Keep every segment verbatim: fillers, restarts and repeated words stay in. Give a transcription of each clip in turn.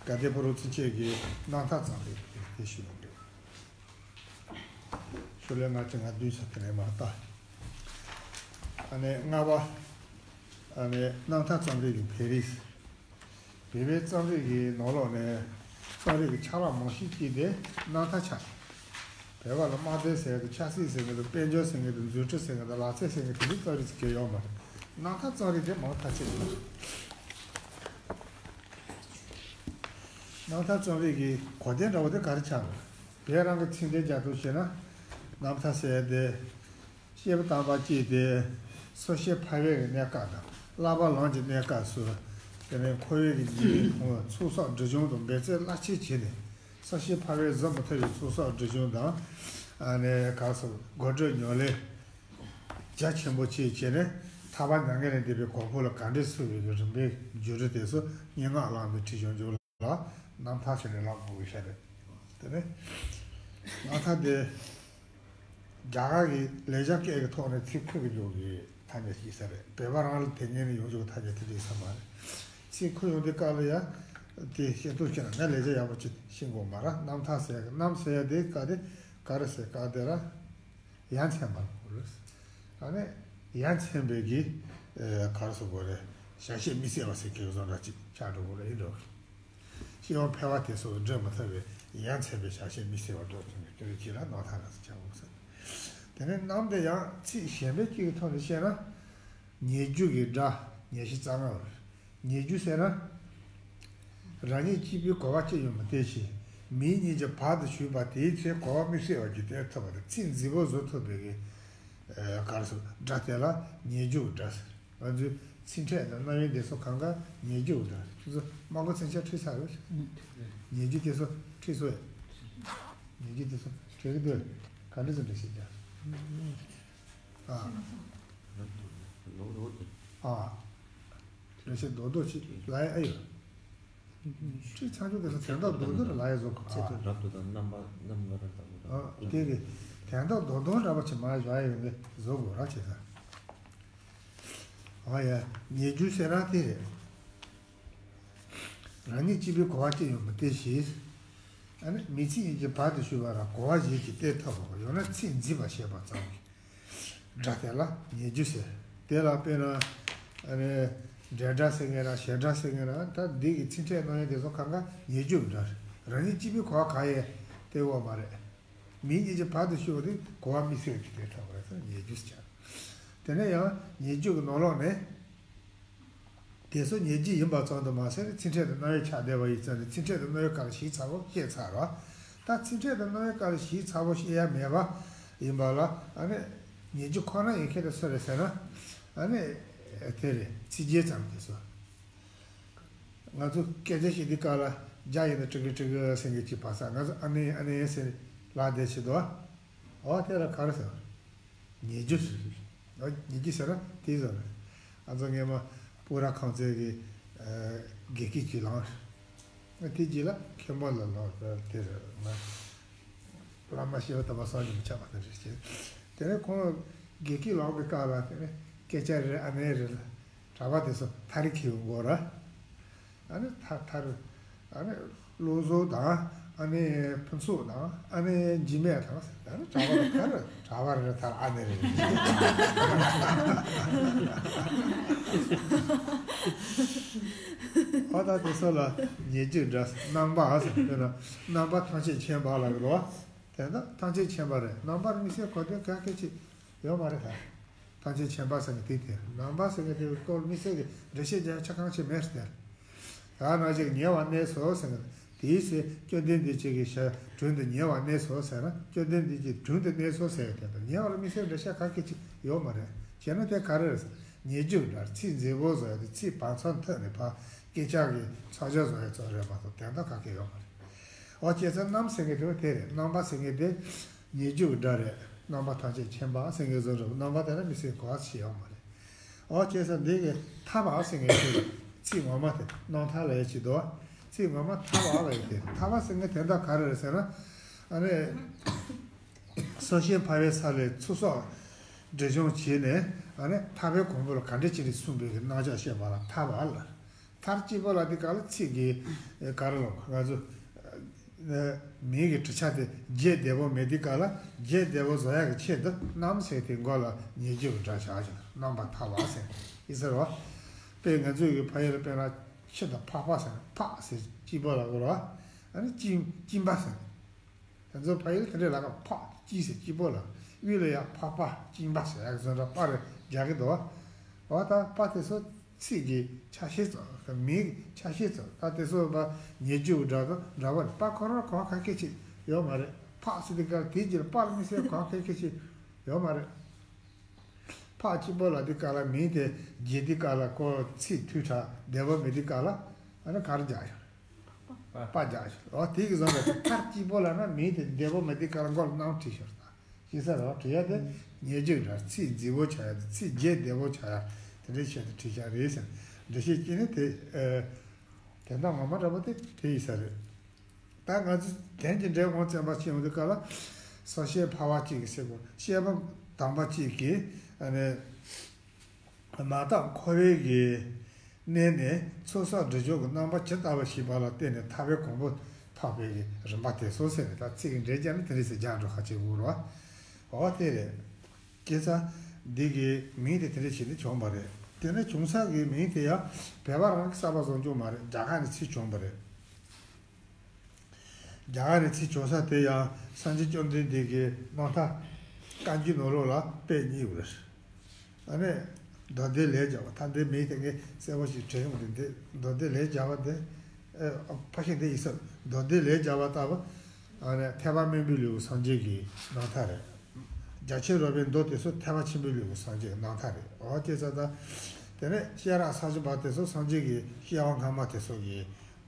དགའ་ལྡན་ཕོ་བྲང་ཚུན་ཆད་ཀྱི་རྣམ་ཐར་ཙམ་རེ་དེ་ཞུ་ཡོང་གི། ཤོ་ལོ་ཀ་ལྔ་བཅུ་ང་བདུན་ཙམ་དེ་ནས་མར་ལྟ། ཨ་ནི་ལྔ་པ། ཨ་ནི་རྣམ་ཐར་རྩོམ་རིག་གི་འཕེལ་རིམ། བོད་པའི་རྩོམ་རིག་གི་ནང་ལོགས་ནས་རྩོམ་རིག་གི་ཆ་ལག་མང་ཤོས་གཅིག་དེ་རྣམ་ཐར་ཆགས། བོད་པ་ལ་དམར་མདེལ་ཟེར་གི། ཆབ་སྲིད་ཟེར་གི་འདུག་དཔལ་འབྱོར་ཟེར་གི་འདུག་འཛུགས་སྐྲུན་ཟེར་གི་འདུག་ལག་རྩལ་ཟེར་གི་དེ་འདྲའི་རྩོམ་རིག་ཅིག་གང་ཡང་ཡོད་མ་རེད། རྣམ་ཐར་རྩོམ་རིག་དེ་མང་ཐག་ཆོད་རེད། རྣམ་ཐར་རྩོམ་རིག་གི་གོ་དོན་འདྲ་བོ་དེ་ག་རེ་ཆགས་རེད། བོད་རང་གི་ཚིག་འགྲེལ་རྒྱག་ཐུབ་བྱས་ན། རྣམ་ཐར་ཟེར་ཡ་དེ། བཤད་པ་དམ་པ་གཅིག་དེ། སོ་སྐྱེ་འཕགས་པའི་གནས་སྐབས་དང་བསླབ་པ་ལམ་གྱི་གནས་སྐབས་སུ། དེ་ནས་འཁོར་བའི་གི་ཉེན་ཁ་ཚུགས་གསོག་སྒྲིབ་སྦྱོང་དང་འབད་བརྩོན་རླབས་ཆེན་བྱས་ནས། སོ་སྐྱེ་འཕགས་པའི་བཟོད་མི་ཐུབ་པའི་ཚུགས་གསོག་སྒྲིབ་སྦྱོང་དང་། ཨ་ནི་ག་རེ་ཟེར། དགོད་བྲོ་ཉམས་ལེན་རྒྱ་ཆེན་པོ་བྱས་བྱས་ནས། ཐར་པ་མྱ་ངན་ལས་འདས་པའི་གོ་འཕང་ལ་ག་འདྲས་སོང་བའི་གི་རིམ་པའི་བརྒྱུད་རིམ་དེ་ཚོ་སྙན་ངག་བླ་མས་བྲིས་བཞག་རྒྱུ་ལ་རྣམ་ཐར་ཟེར་ནས་ལབ་དགོས་ཀྱི་ཤ་རེད། དེ་ནས་རྣམ་ཐར་དེ་རྒྱ་གར་གྱི་ལེགས་སྦྱར་སྐད་ཀྱི་ཐོག་ནས་ཚིག་ཁུར་གྱི་འཇོག་གི་ཐ་སྙད་ཅིག་ཟེར་རེད། བོད་པ་རང་ལ་དེ་ཉིད་ནས་ཡོང་འཇོག་ཐ་སྙད་དེ་འདྲ་ཡིན་ས་མ་རེད། ཚིག་ཁུར་ཡོང་དུས་སྐབས་ལ་ཡ། དེ་ཤེས་ཐུབ་ཀྱི་ན་ངས་ལེགས་སྦྱར་ཡག་པོ་ཅིག་ཤེས་དགོས་མ་རེད། རྣམ་ཐར་ཟེར་ཡ་གི་རྣམ་ཟེར་ཡ་དེ་ག་དེ་ག་རེ་ཟེར་ག་དེ་ར། ཡ་མཚན་པ་ལ་གོ་རེད། ཨ་ནི་ཡ་མཚན་པའི་གི་ཨ་ག་རེ་ཟེར་དགོས་རེད། བྱ་བྱེད་དམིགས་བསལ་བ་ཟེར་མཁན་བཟོ་འདྲ་ཅིག་ཆགས་འགྲོ་གི་རེད། ཡིན་འགྲོ། སྤྱི་ཡོངས་ཕལ་བ་དེ་ཚོ་འགྲོ་མི་ཐུབ་པའི་ཡ་མཚན་པའི་བྱ་བྱེད་དམིགས་བསལ་བ་འགྲོ་ཐུབ་པའི་དེ་རིགས་ཅིག་ལ་རྣམ་ཐར་ལ་ཟེར་ཆགས་འོང་ཟེར། དེ་ནས་རྣམ་དེ་ཡང་ཚིག་གཞན་པའི་གཅིག་གི་ཐོག་ནས་བཤད་ན། ཉེ་རྒྱུ་གི་སྒྲ། ཉེར་བཞི་རྩ་ལྔ་པ་རེད། ཉེ་རྒྱུ་ཟེར་ན། རང་ཉིད་གཅིག་པུས་གོ་བ་ཅི་ཡང་མི་སྟེར་ཞིང་། མིའི་སྙིང་རྗེ་བར་དུ་ཞུགས་པ་དེའི་ཚེ་གོ་བ་དམིགས་བསལ་བ་ཅིག་སྟེར་ཐུབ་པ་དང་། ཚིག་མཛེས་པོ་བཟོ་ཐུབ་པའི་གི། ཨ་ག་རེ་ཟེར། སྒྲ་དེ་ལ་ཉེ་རྒྱུ་གི་སྒྲ་ཟེར། ང་ཚོའི་ཚིག་ཕྲད་དང་རྣམ་དབྱེ་འདི་ཚོ་གང་ག་ཉེ་རྒྱུ་གི་སྒྲ་རེད། ཁྱོད་ཚོ་སྨྲ་སྒོ་ཚན་ཆ་ཁྲིད་ཚར་རེད། ཉེ་རྒྱུ་དེ་ཚོ་ཁྲིད་སོང་ཡ། ཉེ་རྒྱུ་དེ་ཚོ་ཁྲིད་གི་འདུག་ག་འདྲ་ཚོ་འདྲ་ཞིག་ཀྱང་། ཨ། ཨ། འགྲེལ་བཤད་རྡོག་རྡོག་ཅིག་ལ་ཡ་ཨེ་ཡོད། ཁྲིད་ཚར་རྒྱུ་དེ་ཚོ་དོན་དག་རྡོག་རྡོག་རེ་ལ་ཡ་བཟོ་དགོས། ཨ། རབ་ཏུ་དང་རྣམ་པ་རྣམ་པར་དག་པ་དང་། ཨ། དེ་གི་དོན་དག་རྡོག་རྡོག་འདྲ་པོ་ཅིག་མར་བཞག་ཡོང་གི་བཟོ་དགོས་ར་བྱེད་ས། ཨ་ཡ། ཉེ་རྒྱུ་ཟེར་ན་དེ་རེད། རང་ཉིད་གཅིག་པུས་གོ་བ་ཅི་ཡང་མི་སྟེར་ཞིང་། ཨ་ནི་མིའི་ཚིག་ཡིན་གྱི་བར་དུ་ཞུགས་པ་ར་གོ་བ་ཞིག་ཅིག་སྟེར་ཐུབ་པ། ཡང་ན་ཚིག་མཛེས་པ་བཤད་པ་ཙམ་གྱི་སྒྲ་དེ་ལ་ཉེ་རྒྱུ་ཟེར། དེ་ལ་དཔེར་ན། ཨ་ནི་འབྲེལ་སྒྲ་ཟེར་མཁན་ར་བྱེད་སྒྲ་ཟེར་མཁན་ར། ད་འདི་གི་ཚིག་ཕྲད་རྣམ་དབྱེ་དེ་ཚོ་གང་ག་ཉེ་རྒྱུ་གི་སྒྲ་རེད། རང་ཉིད་གཅིག་པུས་གོ་བ་གང་ཡང་སྟེར་འོས་མ་རེད། མིའི་སྙིང་རྗེ་བར་དུ་ཞུགས་པ་དེ་གོ་བ་དམིགས་བསལ་གྱི་སྟེར་ཐུབ་པ་རེད་ཟེར། ཉེ་རྒྱུ་ཟེར་བྱ། དེ་ནས་ཡང་ཉེ་རྒྱུ་གི་ནང་ལོགས་ནས། དེ་ཚོ་ཉེ་རྒྱུ་ཡིན་པ་ཙམ་དུ་མ་ཟད། ཚིག་ཕྲད་དང་རྣམ་དབྱེ་ཆགས་བསྡད་པ་ཡིན་ཙང་ནི། ཚིག་ཕྲད་དང་རྣམ་དབྱེ་སྐབས་ལ་ཞིབ་ཚགས་པོ་བཤད་ཚར་རོ། ད་ཚིག་ཕྲད་དང་རྣམ་དབྱེ་སྐབས་ལ་ཞིབ་ཚགས་པོ་བཤད་ཡ་མེད་པ་ཡིན་པ་ལ། ཨ་ནི་ཉེ་རྒྱུ་ཁོ་ན་ཡིན་མཁན་དེ་སུ་རེད་ཟེར་ན། ཨ་ནི་དེ་རེད། ཚིག་རྒྱན་ཙམ་དེ་ཚོ། ང་ཚོ་སྐད་ཆ་བཤད་དུས་སྐབས་ལ་རྒྱ་ཡིན་ན་ཀྲི་གི་ཀྲི་གི་ཟེར་མཁན་ཅིག་བབས་ས། ང་ཚོ་ཨ་ནེ་ཨ་ནེ་ཟེར་ལབ་བསྡད་བྱེད་དོ། འོ་དེ་ལ་ག་རེ་ཟེར། ཉེ་རྒྱུ་ཟེར། འོ་ཉེ་རྒྱུ་ཟེར་ན་དེ་ཟེར་རེད། ང་ཚོ་སྔས་མ་སྤུ་ར་ཁང་བརྩེགས་ཀྱི་ཨ་དགེ་བསྐོས་ཀྱི་ལམ་རེད། དེ་རྗེས་ལ་མཁན་པོ་ལ་ལོག་རེད། དེ་རེད། ང་བླ་མ་ཞེས་པ་དམ་པ་སངས་རྒྱས་མི་ཁྱབ་པ་དེ་རེད་ཅེས། དེ་ནས་ཁོང་དགེ་བསྐོས་ལམ་གྱི་སྐབས་ལ། དེ་ནས་སྐད་ཆ་རེ་ཨ་ནེ་རེ་ལ་གྲྭ་པ་དེ་ཚོ་ཐ་རི་ཁེ་ཡོང་གོ་ར། ཨ་ནི་ཐ་ཐ་རི། ཨ་ནི་བློ་བཟང་དང་། ཨ་ནི་ཕུན་ཚོགས་དང་། ཨ་ནི་འཇིགས་མེད་དང་། ཨ་ནི་གྲྭ་པ་ལ་ཐ་རི། གྲྭ་པ་རེ་ཐ་རི། ཨ་ནེ་རེ་རེད། ཨ་ད་དེ་ཚོ་ལ་ཉེ་རྒྱུ་འདྲ་རྣམ་པ་ཟེར། དཔེར་ན་རྣམ་པ་ཐམས་ཅད་མཁྱེན་པ་ལ་རེད་བ། དེ་ད་ཐམས་ཅད་མཁྱེན་པ་རེད། རྣམ་པར་དམིགས་བསལ་གོ་དོན་ག་གེ་ཅིག་ཡོད་མ་རེད་ད། ཐམས་ཅད་མཁྱེན་པ་ཟེར་མཁན་དེ་དེ་རྣམ་པ་ཟེར་མཁན་དེ་སྐོར་དམིགས་བསལ་གྱི་འགྲེལ་བཤད་རྒྱག་ཆ་གང་ཅི་མེད་ཟེར། ད་ནང་བཞིན་ཉེ་བར་གནས་སོ་ཟེར་མཁན་དེའི་ཚེ་བཅོམ་ལྡན་འདས་ཀྱི་གི་ཞལ་དྲུང་དུ་ཉེ་བར་གནས་སོ་ཟེར་ན། བཅོམ་ལྡན་འདས་ཀྱི་དྲུང་དུ་གནས་སོ་ཟེར་དེ་དང་ཉེ་བར་དམིགས་བསལ་འགྲེལ་བཤད་གང་གི་ཅི་ཡོད་མ་རེད། བྱས་ན་དེ་ག་རེ་རེད། ཉེ་རྒྱུ་འདྲ་ཚིག་མཛེས་པོ་བཟོ་ཡ་དེ། ཚིག་བར་མཚམས་ཐོན་ནས་ཕར་སྐད་ཆ་གི་ཚགས་ཆོད་བཟོ་ཡ་ཚོ་རེད་མ་གཏོགས་དོན་དག་གང་གི་ཡོད་མ་རེད། འོ་བྱས་ཙང་རྣམ་ཟེར་མཁན་དེ་དེ་རེད། རྣམ་པ་ཟེར་མཁན་དེ། ཉེ་རྒྱུ་གི་སྒྲ་རེད། རྣམ་པ་ཐམས་ཅད་མཁྱེན་པ་ཟེར་མཁན་བཟོ་འདྲ། རྣམ་པ་དེ་ལ་དམིགས་བསལ་གོ་བ་ཞིག་ཡོད་མ་རེད། འོ་བྱས་ཙང་འདི་གི་ཐར་པ་ཟེར་མཁན་དེ་ཚིག་ངོ་མ་དེ་རྣམ་ཐར་ལབ་ཡ་ཅིག་འདུག་ཚིག་ངོ་མ་ཐར་པ་ལབ་ཡ་དེ། ཐར་པ་ཟེར་མཁན་དོན་དག་ག་རེ་རེད་ཟེར་ན། ཨ་ནི་སངས་རྒྱས་འཕགས་པའི་ས་ལ་ཚུར་གསོག་སྒྲིབ་སྦྱོང་བྱས་ནས། ཨ་ནི་ཐར་པའི་གོ་འཕང་ལ་ག་འདྲ་ཅིག་རེད་གསུངས་པའི་གི་རྣམ་གཞག་བཤད་པ་ལ་ཐར་པ་ལབ། མཐར་གཅིག་པོ་ལ་དེ་ག་ལ་ཚིག་གི་ག་རེ་ལབ་ང་ཚོ་མིང་གི་གྲུབ་ཆ་དེ་རྒྱས་བདེ་པོ་མེད་དེ་ག་ལ་རྒྱས་བདེ་པོ་བཟོ་ཡག་གི་ཆེད་དུ་རྣམ་ཟེར་དེ་མགོ་ལ་ཉེ་བརྒྱུད་སྒྲ་བཞག་ཅིང་རྣམ་པར་ཐར་བ་ཟེར་ཡིན་ཟེར་བ། དཔེ་ང་ཚོའི་གི་ཕ་ཡུལ་ལ་དཔེར་ན་ཆུ་དང་ཕག་པ་ཟེར་ཕག་ཟེར་གཅིག་པོ་ལ་གོ་ར་བ། ཨ་ནི་གཅིན་གཅིན་པ་ཟེར། ང་ཚོ་ཕ་ཡུལ་དེ་འདྲའི་ལ་ཁ་ཕག་གཅིན་ཟེར་གཅིག་པོ་ལ་དབུས་ལ་ཡ་ཕག་པ་གཅིན་པ་ཟེར་ཡག་བཟོ་འདྲ་པ་རེ་རྒྱག་གི་འདུག་བ། འོ་ད་པ་དེ་ཚོ་ཚིག་གི་ཆ་ཤས་ཙམ་མིང་གི་ཆ་ཤས་ཙམ་ད་དེ་ཚོ་པ་ཉེ་བརྒྱུད་འདྲ་དང་འདྲ་བ་རེད། པ་ཁོ་རང་གོ་བ་ག་གེ་ཅིག་ཡོད་མ་རེད། ཕག་ཟེར་དུས་སྐབས་དེའི་རྗེས་ལ་པ་ལ་དམིགས་བསལ་གོ་བ་ག་གེ་ཅིག་ཡོད་མ་རེད། ཕག་གཅིག་པོ་ལ་དེ་ག་ལ་མིང་དེ་རྒྱས་དེ་ག་ལ་ཁོ་ཚིག་ཐུག་ཕྲ་བདེ་བོ་མེད་དེ་ག་ལ་ཨ་ནི་ག་རེ་རྒྱག་ཡོད། པ་རྒྱག་ཞོག་འོ་དེ་གི་བཟོ་འདྲ་ཚིག་མཐར་གཅིག་པོ་ལ་ན་མིང་དེ་བདེ་བོ་མེད་དེ་ག་ལ་མགོ་ལ་རྣམ་བྲིས་ཤོག་ད་ཤེས་ས་རོ་བྲིས་ཡ་དེ་ཉེ་བརྒྱུད་འདྲ་ཚིག་མཛེས་པོ་ཆགས་ཡ་དེ་ཚིག་རྒྱས་བདེ་བོ་ཆགས་ཡ་དེ་འདྲའི་ཆེད་དུ་བྲིས་ཤག་རེད་ཟེར། འགྲེལ་བཤད་ཅི་ནི་དེ་ཨ་དོན་དག་ངོ་མ་འདྲ་པོ་དེ་དེ་ཡིན་ས་རེད། ད་ང་ཚོ་དོན་གྱི་འགྲེལ་དབང་བཙན་པ་ཕྱིན་ཡོང་དུས་སྐབས་ལ་སོ་བཤད་ཕལ་བ་གཅིག་གིས་ཟེར་གོ་བཤད་པ་དམ་པ་གཅིག་གིས་ཨ་ནི། མ་དག་འཁོར་བའི་གི་གནས་ནས་ཚོགས་བསགས་སྒྲིབ་སྦྱོང་གི་རྣམ་པ་ཇི་ལྟ་བ་ཞིག་པ་ལ་བརྟེན་ནས་ཐར་པའི་གོ་འཕང་ཐོབ་པའི་གི་རིམ་པ་དེ་ཚོ་ཟེར་ནས་ད་ཚིག་གི་འགྲེལ་རྒྱག་ནི་དེ་འདྲ་ཟེར་རྒྱག་འགྲོ་ཁ་ཆེ་དགོས་རོ། འོ་དེ་རེད། དེ་ཚ་འདི་གི་མིང་དེ་དེ་འདྲ་བྱས་ནས་བྱུང་བ་རེད། དེ་ནས་བྱུང་ས་གི་མིང་དེ་ཡང་བོད་པ་རང་གི་གསར་པ་བཟོ་རྒྱུ་མ་རེད། རྒྱ་གར་ནས་ཚིག་བྱུང་བ་རེད། རྒྱ་གར་ནས་ཚིག་བྱུང་ས་དེ་ཡང་སངས་རྒྱས་བཅོམ་ལྡན་འདས་ཀྱི་རྣམ་ཐར་བཀའ་འགྱུར་ནང་ལོགས་ལ་དཔེ་རྙེད་ཡོད་རེད། ཨ་ནི་མདོ་སྡེ་ལས་བརྒྱ་པ་ད་འདི་མིང་དེ་ངས་གསལ་པོ་ཞིག་དྲན་ཡོང་དུས་འདི་མདོ་སྡེ་ལས་བརྒྱ་པ་འདི་ཨ་ཕ་ཤིང་འདི་ཡིན་ས་མདོ་སྡེ་ལས་བརྒྱ་པ་ལྟ་བུ་ཨ་ནི་ཐེག་པ་དམན་པའི་ལེའུ་སངས་རྒྱས་ཀྱི་རྣམ་ཐར་རེད། རྒྱ་ཆེར་རོལ་པའི་མདོ་དེ་ཚོ་ཐེག་པ་ཆེན་པོའི་ལེའུ་སངས་རྒྱས་ཀྱི་རྣམ་ཐར་རེད། འོ་དེ་ཚོ་ད་དེ་ནས་བཤད་རག་ས་བཅུ་པ་དེ་ཚོ་སངས་རྒྱས་ཀྱི་སྐྱེ་བ་སྔ་མ་དེ་ཚོ་གི་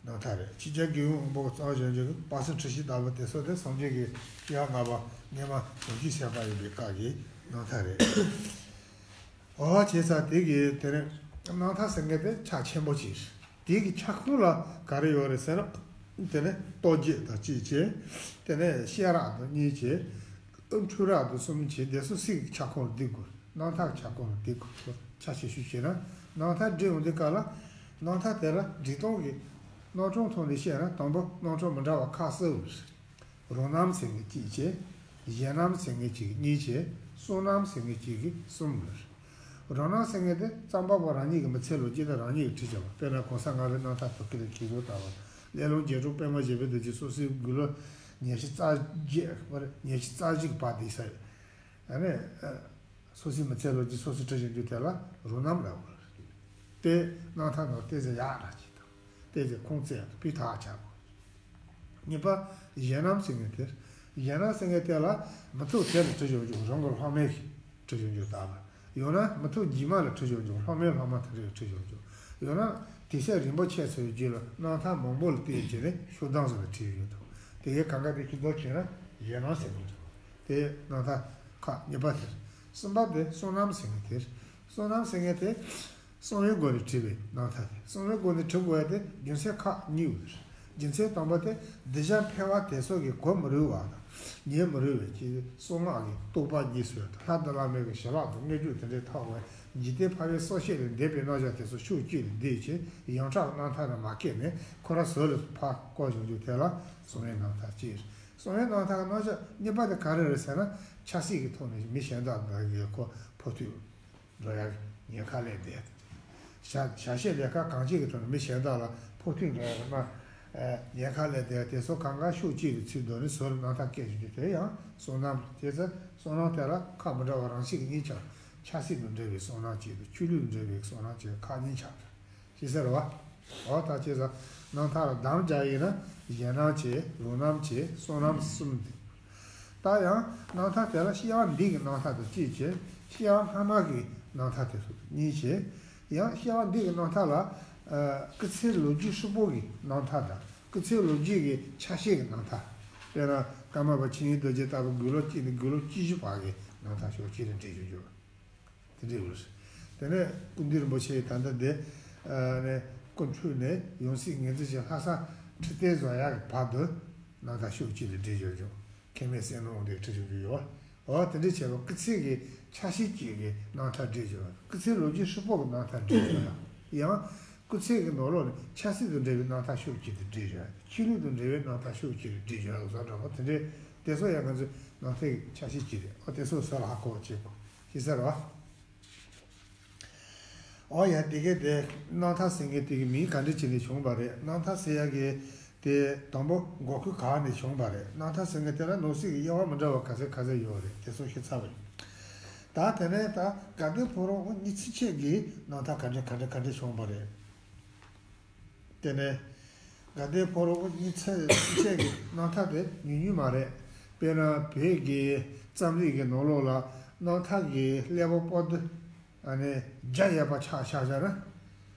རྣམ་ཐར་རེད། ཆོས་རྒྱལ་གྱི་ཡུམ་དབང་པོ་གཙང་བྱང་ཆུབ་ཀྱི་དཔག་བསམ་འཁྲུལ་ཞིག་ལྟ་བུ་དེ་ཚོ་དེ་སངས་རྒྱས་ཀྱི་སྐྱེ་བ་ལྔ་པ་སྔོན་མ་བྱང་ཆུབ་སེམས་དཔའ་ཡིན་པའི་སྐབས་ཀྱི་རྣམ་ཐར་རེད། འོ་བྱས་ཙང་དེ་གི་དེ་ནས་རྣམ་ཐར་ཟེར་མཁན་དེ་ཆ་ཆེན་པོ་ཅིག་རེད། དེ་གི་ཁྱབ་ཁོངས་ལ་ག་རེ་ཡོད་རེད་ཟེར་ན། དེ་ནས་རྟོག་བརྗོད་དང་གཅིག་བྱས། དེ་ནས་བཤད་རག་དང་གཉིས་བྱས། འཁྲུལ་རག་དང་གསུམ་བྱས། དེ་ཚོ་ཚིག་གི་ཁྱབ་ཁོངས་ལ་འདུས་དགོས། རྣམ་ཐར་ཁྱབ་ཁོངས་ལ་འདུས་དགོས། ཆ་ཤས་ཤིག་བྱས་ན་རྣམ་ཐར་འབྲི་ཡོང་དུས་སྐབས་ལ་རྣམ་ཐར་དེ་ལ་འབྲི་སྟངས་ཀྱི་རྣམ་གྲངས་ཐོག་ནས་བཤད་ན་དང་པོ་རྣམ་གྲངས་མི་འདྲ་བ་ཁ་གསལ་བོ་རེད། རང་རྣམ་ཟེར་མཁན་གཅིག་བྱས། གཞན་རྣམ་ཟེར་མཁན་གཅིག་གཉིས་བྱས། བསོད་ནམས་ཟེར་མཁན་གཅིག་གིས་གསུམ་རེད། རང་རྣམ་ཟེར་མཁན་དེ་རྩོམ་པ་པོ་རང་ཉིད་ཀྱི་མི་ཚེ་ལོ་རྒྱུས་དེ་རང་ཉིད་ཀྱིས་བྲིས་བཞག་པ། དཔེར་ན་གོང་ས་ལྔ་པའི་རྣམ་ཐར་ཐོག་ཀི་ལ་ཁྱེད་ཚོ་ལྟ་བུ། སླེ་ལུང་རྒྱལ་འབྲོམ་པདྨ་བཞད་པའི་རྡོ་རྗེ་སོ་སོའི་དགུང་ལོ་ཉི་ཤུ་རྩ་བརྒྱད་པར་ཉི་ཤུ་རྩ་བཞི་གི་བར་དེ་ས་ཡོད། ཨ་ནི། སོ་སོའི་མི་ཚེ་ལོ་རྒྱུས་སོ་སོས་བྲིས་བཞག་རྒྱུ་དེ་ལ་རང་རྣམ་ལབ་དགོས། དེ་རྣམ་ཐར་ནང་ཏོག་ཙམ་ཡག་དྲག་ཅིག་དང་། ཏོག་ཙམ་ཁུངས་བཙན་དང་སྤུས་དག་ཆགས་དགོས། གཉིས་པ། གཞན་རྣམ་ཟེར་མཁན་དེ། གཞན་རྣམ་ཟེར་མཁན་དེ་ལ་མི་ཐོག་དེ་ལ་བྲིས་བཞག་རྒྱུ་རང་གི་སློབ་མའི་བྲིས་བཞག་རྒྱུ་དང་། ཡང་ན་མི་ཐོག་རྗེས་མ་ལ་བྲིས་བཞག་རྒྱུ་སློབ་མའི་སློབ་མ་དེ་འདྲ་བྲིས་བཞག་རྒྱུ། ཡང་ན་དེ་སྲས་རིན་པོ་ཆེ་ཚོའི་རྗེས་ལ་རྣམ་ཐར་མང་པོ་ལ་བལྟས་བྱས་ནས་ཤོག་གྲངས་སུ་ལ་བྲིས་བཞག་རྒྱུ་དང་། དེ་གའི་གང་ག་དེ་ཁྱི་མདོག་བྱས་ན་གཞན་རྣམ་ཟེར་མཁན་རེད། དེ་རྣམ་ཐར་ཁག་གཉིས་པ་དེ་རེད། གསུམ་པ་དེ་བསོད་ནམས་ཟེར་མཁན་དེ་རེད། བསོད་ནམས་ཟེར་མཁན་དེ། གསང་བའི་སྒོ་ནས་བྲིས་པའི་རྣམ་ཐར་དེ། གསང་བའི་སྒོ་ནས་བྲིས་དགོས་ཡ་དེ་རྒྱུ་མཚན་ཁག་གཉིས་ཡོད་རེད། རྒྱུ་མཚན་དང་པོ་དེ་གདུལ་བྱ་ཕལ་པ་དེ་ཚོ་གི་གོ་མི་རུང་བ་དང་། ཉན་མི་རུང་བའི་ཅིག་གསང་སྔགས་ཀྱི་རྟོགས་པ་རྙེད་སྲོལ་དང་། ལྷ་དང་བླ་མའི་གི་ཞལ་ལག་དང་མངོན་བརྗོད་དེ་འདྲའི་ཐོག་བས་འཇིག་རྟེན་ཕལ་པའི་གསང་བཤད་ལས་འདས་པའི་རྣམ་གཞག་དེ་ཚོ་ཕྱོགས་གཅིག་ལ་བསྡུས་བྱས་ཡོངས་གྲགས་རྣམ་ཐར་ལ་མ་བཀོད་ནས་ཁོ་རང་ཟུར་ལ་ཕར་བཀོད་བཞག་རྒྱུ་དེ་ལ་གསང་བའི་རྣམ་ཐར་ཅེས་རེད། གསང་བའི་རྣམ་ཐར་གྱི་རྣམ་གཞག་གཉིས་པ་དེ་ག་རེ་རེད་ཟེར་ན། ཆབ་སྲིད་ཀྱི་ཐོག་ནས་མི་གཞན་དག་གི་ཁོ་ཕོ་ཐུག་འགྲོ་ཡག་ཉེན་ཁ་སླེབས་བསྡད། ཞལ་ཞལ་བཞེས་ལས་ཀ་གང་ཅིའི་གི་ཐོག་ནས་མི་གཞན་དག་ལ་ཕོག་ཐུག་འགྲོ་ཡག་མ་ཉེན་ཁ་སླེབས་བསྡད། དེ་ཚོ་གང་ག་ཕྱོགས་གཅིག་ཏུ་ཚུད་འདུག་ནས་ཟུར་རྣམ་ཐར་སྐད་ཞུ་རྒྱུ་དེ་ཡང་བསོད་ནམས་རེད། དེ་ཚེ་བསོད་ནམས་དེ་ལ་ཁག་མི་འདྲ་བ་རང་བཞིན་གྱི་གཉིས་ཆགས། ཆབ་སྲིད་དང་འབྲེལ་བའི་བསོད་ནམས་གཅིག་དང་ཆོས་ལུགས་དང་འབྲེལ་བའི་བསོད་ནམས་གཅིག་ཁག་གཉིས་ཆགས། ཤེས་གསལ་རེད་བ། འོ་ད་བྱས་ཙང་རྣམ་ཐར་ལ་གདམ་རྒྱག་ཡིན་ན་གཞན་རྣམ་བྱས། རང་རྣམ་བྱས། བསོད་ནམས་གསུམ་འདུས། ད་ཡང་རྣམ་ཐར་དེ་ལ་སྐྱེ་བ་འདི་གི་རྣམ་ཐར་དང་གཅིག་བྱས། སྐྱེ་བ་སྔ་མ་གི་རྣམ་ཐར་དེ་ཚོ་གཉིས་བྱས། ཡང་སྐྱེ་བ་འདི་གི་རྣམ་ཐར་ལ་ཨ་སྐུ་ཚེའི་ལོ་རྒྱུས་ཧྲིལ་པོ་གི་རྣམ་ཐར་དང་། སྐུ་ཚེའི་ལོ་རྒྱུས་ཀྱི་ཆ་ཤས་ཀྱི་རྣམ་ཐར། དཔེར་ན་ཀརྨ་པ་ཆོས་དབྱིངས་རྡོ་རྗེ་ལྟ་བུ་དགུང་ལོ་གཅིག་ནས་དགུང་ལོ་བཅུ་བཞི་བར་གྱི་རྣམ་ཐར་ཕྱོགས་གཅིག་ནས་འབྲི་བཞག་རྒྱུ། དེ་འདྲ་ཡོད་རེད། དེ་ནས་སྐུ་མདུན་རིན་པོ་ཆེ་ད་ལྟ་འདི་ནས་སྐུ་འཁྲུངས་ནས་ཡང་སྲིད་ངོས་འཛིན་བྱས་ལྷ་ས་ཁྲི་སྟེང་བཟོ་ཡག་གི་བར་དུ་རྣམ་ཐར་ཕྱོགས་གཅིག་ལ་བྲིས་བཞག་རྒྱུ། མཁལ་མའི་བསོད་ནམས་དེ་བྲིས་བཞག་རྒྱུ་ཡོད། འོ་དེ་འདྲ་བྱས་པ་སྐུ་ཚེ་གི་ཆ་ཤས་གཅིག་གི་རྣམ་ཐར་བྲིས་བཞག་སྐུ་ཚེ་ལོ་རྒྱུས་ཧྲིལ་པོ་གི་རྣམ་ཐར་བྲིས་བཞག་ཡང་། སྐུ་ཚེ་གི་ནང་ལོགས་ནས་ཆབ་སྲིད་དང་འབྲེལ་བའི་རྣམ་ཐར་ཤོག་གཅིག་དེ་བྲིས་བཞག་ཆོས་ལུགས་དང་འབྲེལ་བའི་རྣམ་ཐར་ཤོག་གཅིག་བྲིས་བཞག་བཟོ་འདྲ་པོ་དེ་འདྲའི་དེ་ཚོ་ཡང་ང་ཚོའི་རྣམ་ཐར་གྱི་ཆ་ཤས་གཅིག་རེད། ཨོ་དེ་ཚོ་ཟུར་ལ་ཧ་གོ་བ་བྱེད་དགོས་ཤེས་གསལ་རེད་བ། ཨོ་ཡ་དེ་གས་དེ་རྣམ་ཐར་ཟེར་མཁན་དེ་གི་མིང་ག་འདྲ་བྱས་ནས་བྱུང་བ་རེད། རྣམ་ཐར་ཟེར་ཡ་གི་དེ་དང་པོ་འགོ་ཁུལ་ག་ནས་བྱུང་བ་རེད། རྣམ་ཐར་ཟེར་མཁན་དེ་ལ་ནང་གསེས་ཀྱི་དབྱེ་བ་མི་འདྲ་བ་ག་ཚད་ག་ཚད་ཡོད་རེད། དེ་ཚོ་ཤེས་ཚར་བ་ཡིན། ད་དེ་ནས་ད་དགའ་ལྡན་ཕོ་བྲང་དབུ་བརྙེས་ཚུན་ཆད་ཀྱི་རྣམ་ཐར་ག་འདྲ་ག་འདྲ་ག་འདྲ་བྱུང་བ་རེད། དེ་ནས་དགའ་ལྡན་ཕོ་བྲང་དབུ་བརྙེས་ཚུན་ཆད་ཀྱི་རྣམ་ཐར་དེ་ཉུང་ཉུང་མ་རེད། དཔེར་ན་བོད་ཀྱི་རྩོམ་རིག་གི་ནང་ལོགས་ལ་རྣམ་ཐར་གྱི་ཀླད་པ་པོ་ཏི་ཨ་ནི་བརྒྱ་ཡས་པ་ཆགས་ཆགས་བཞག་ན།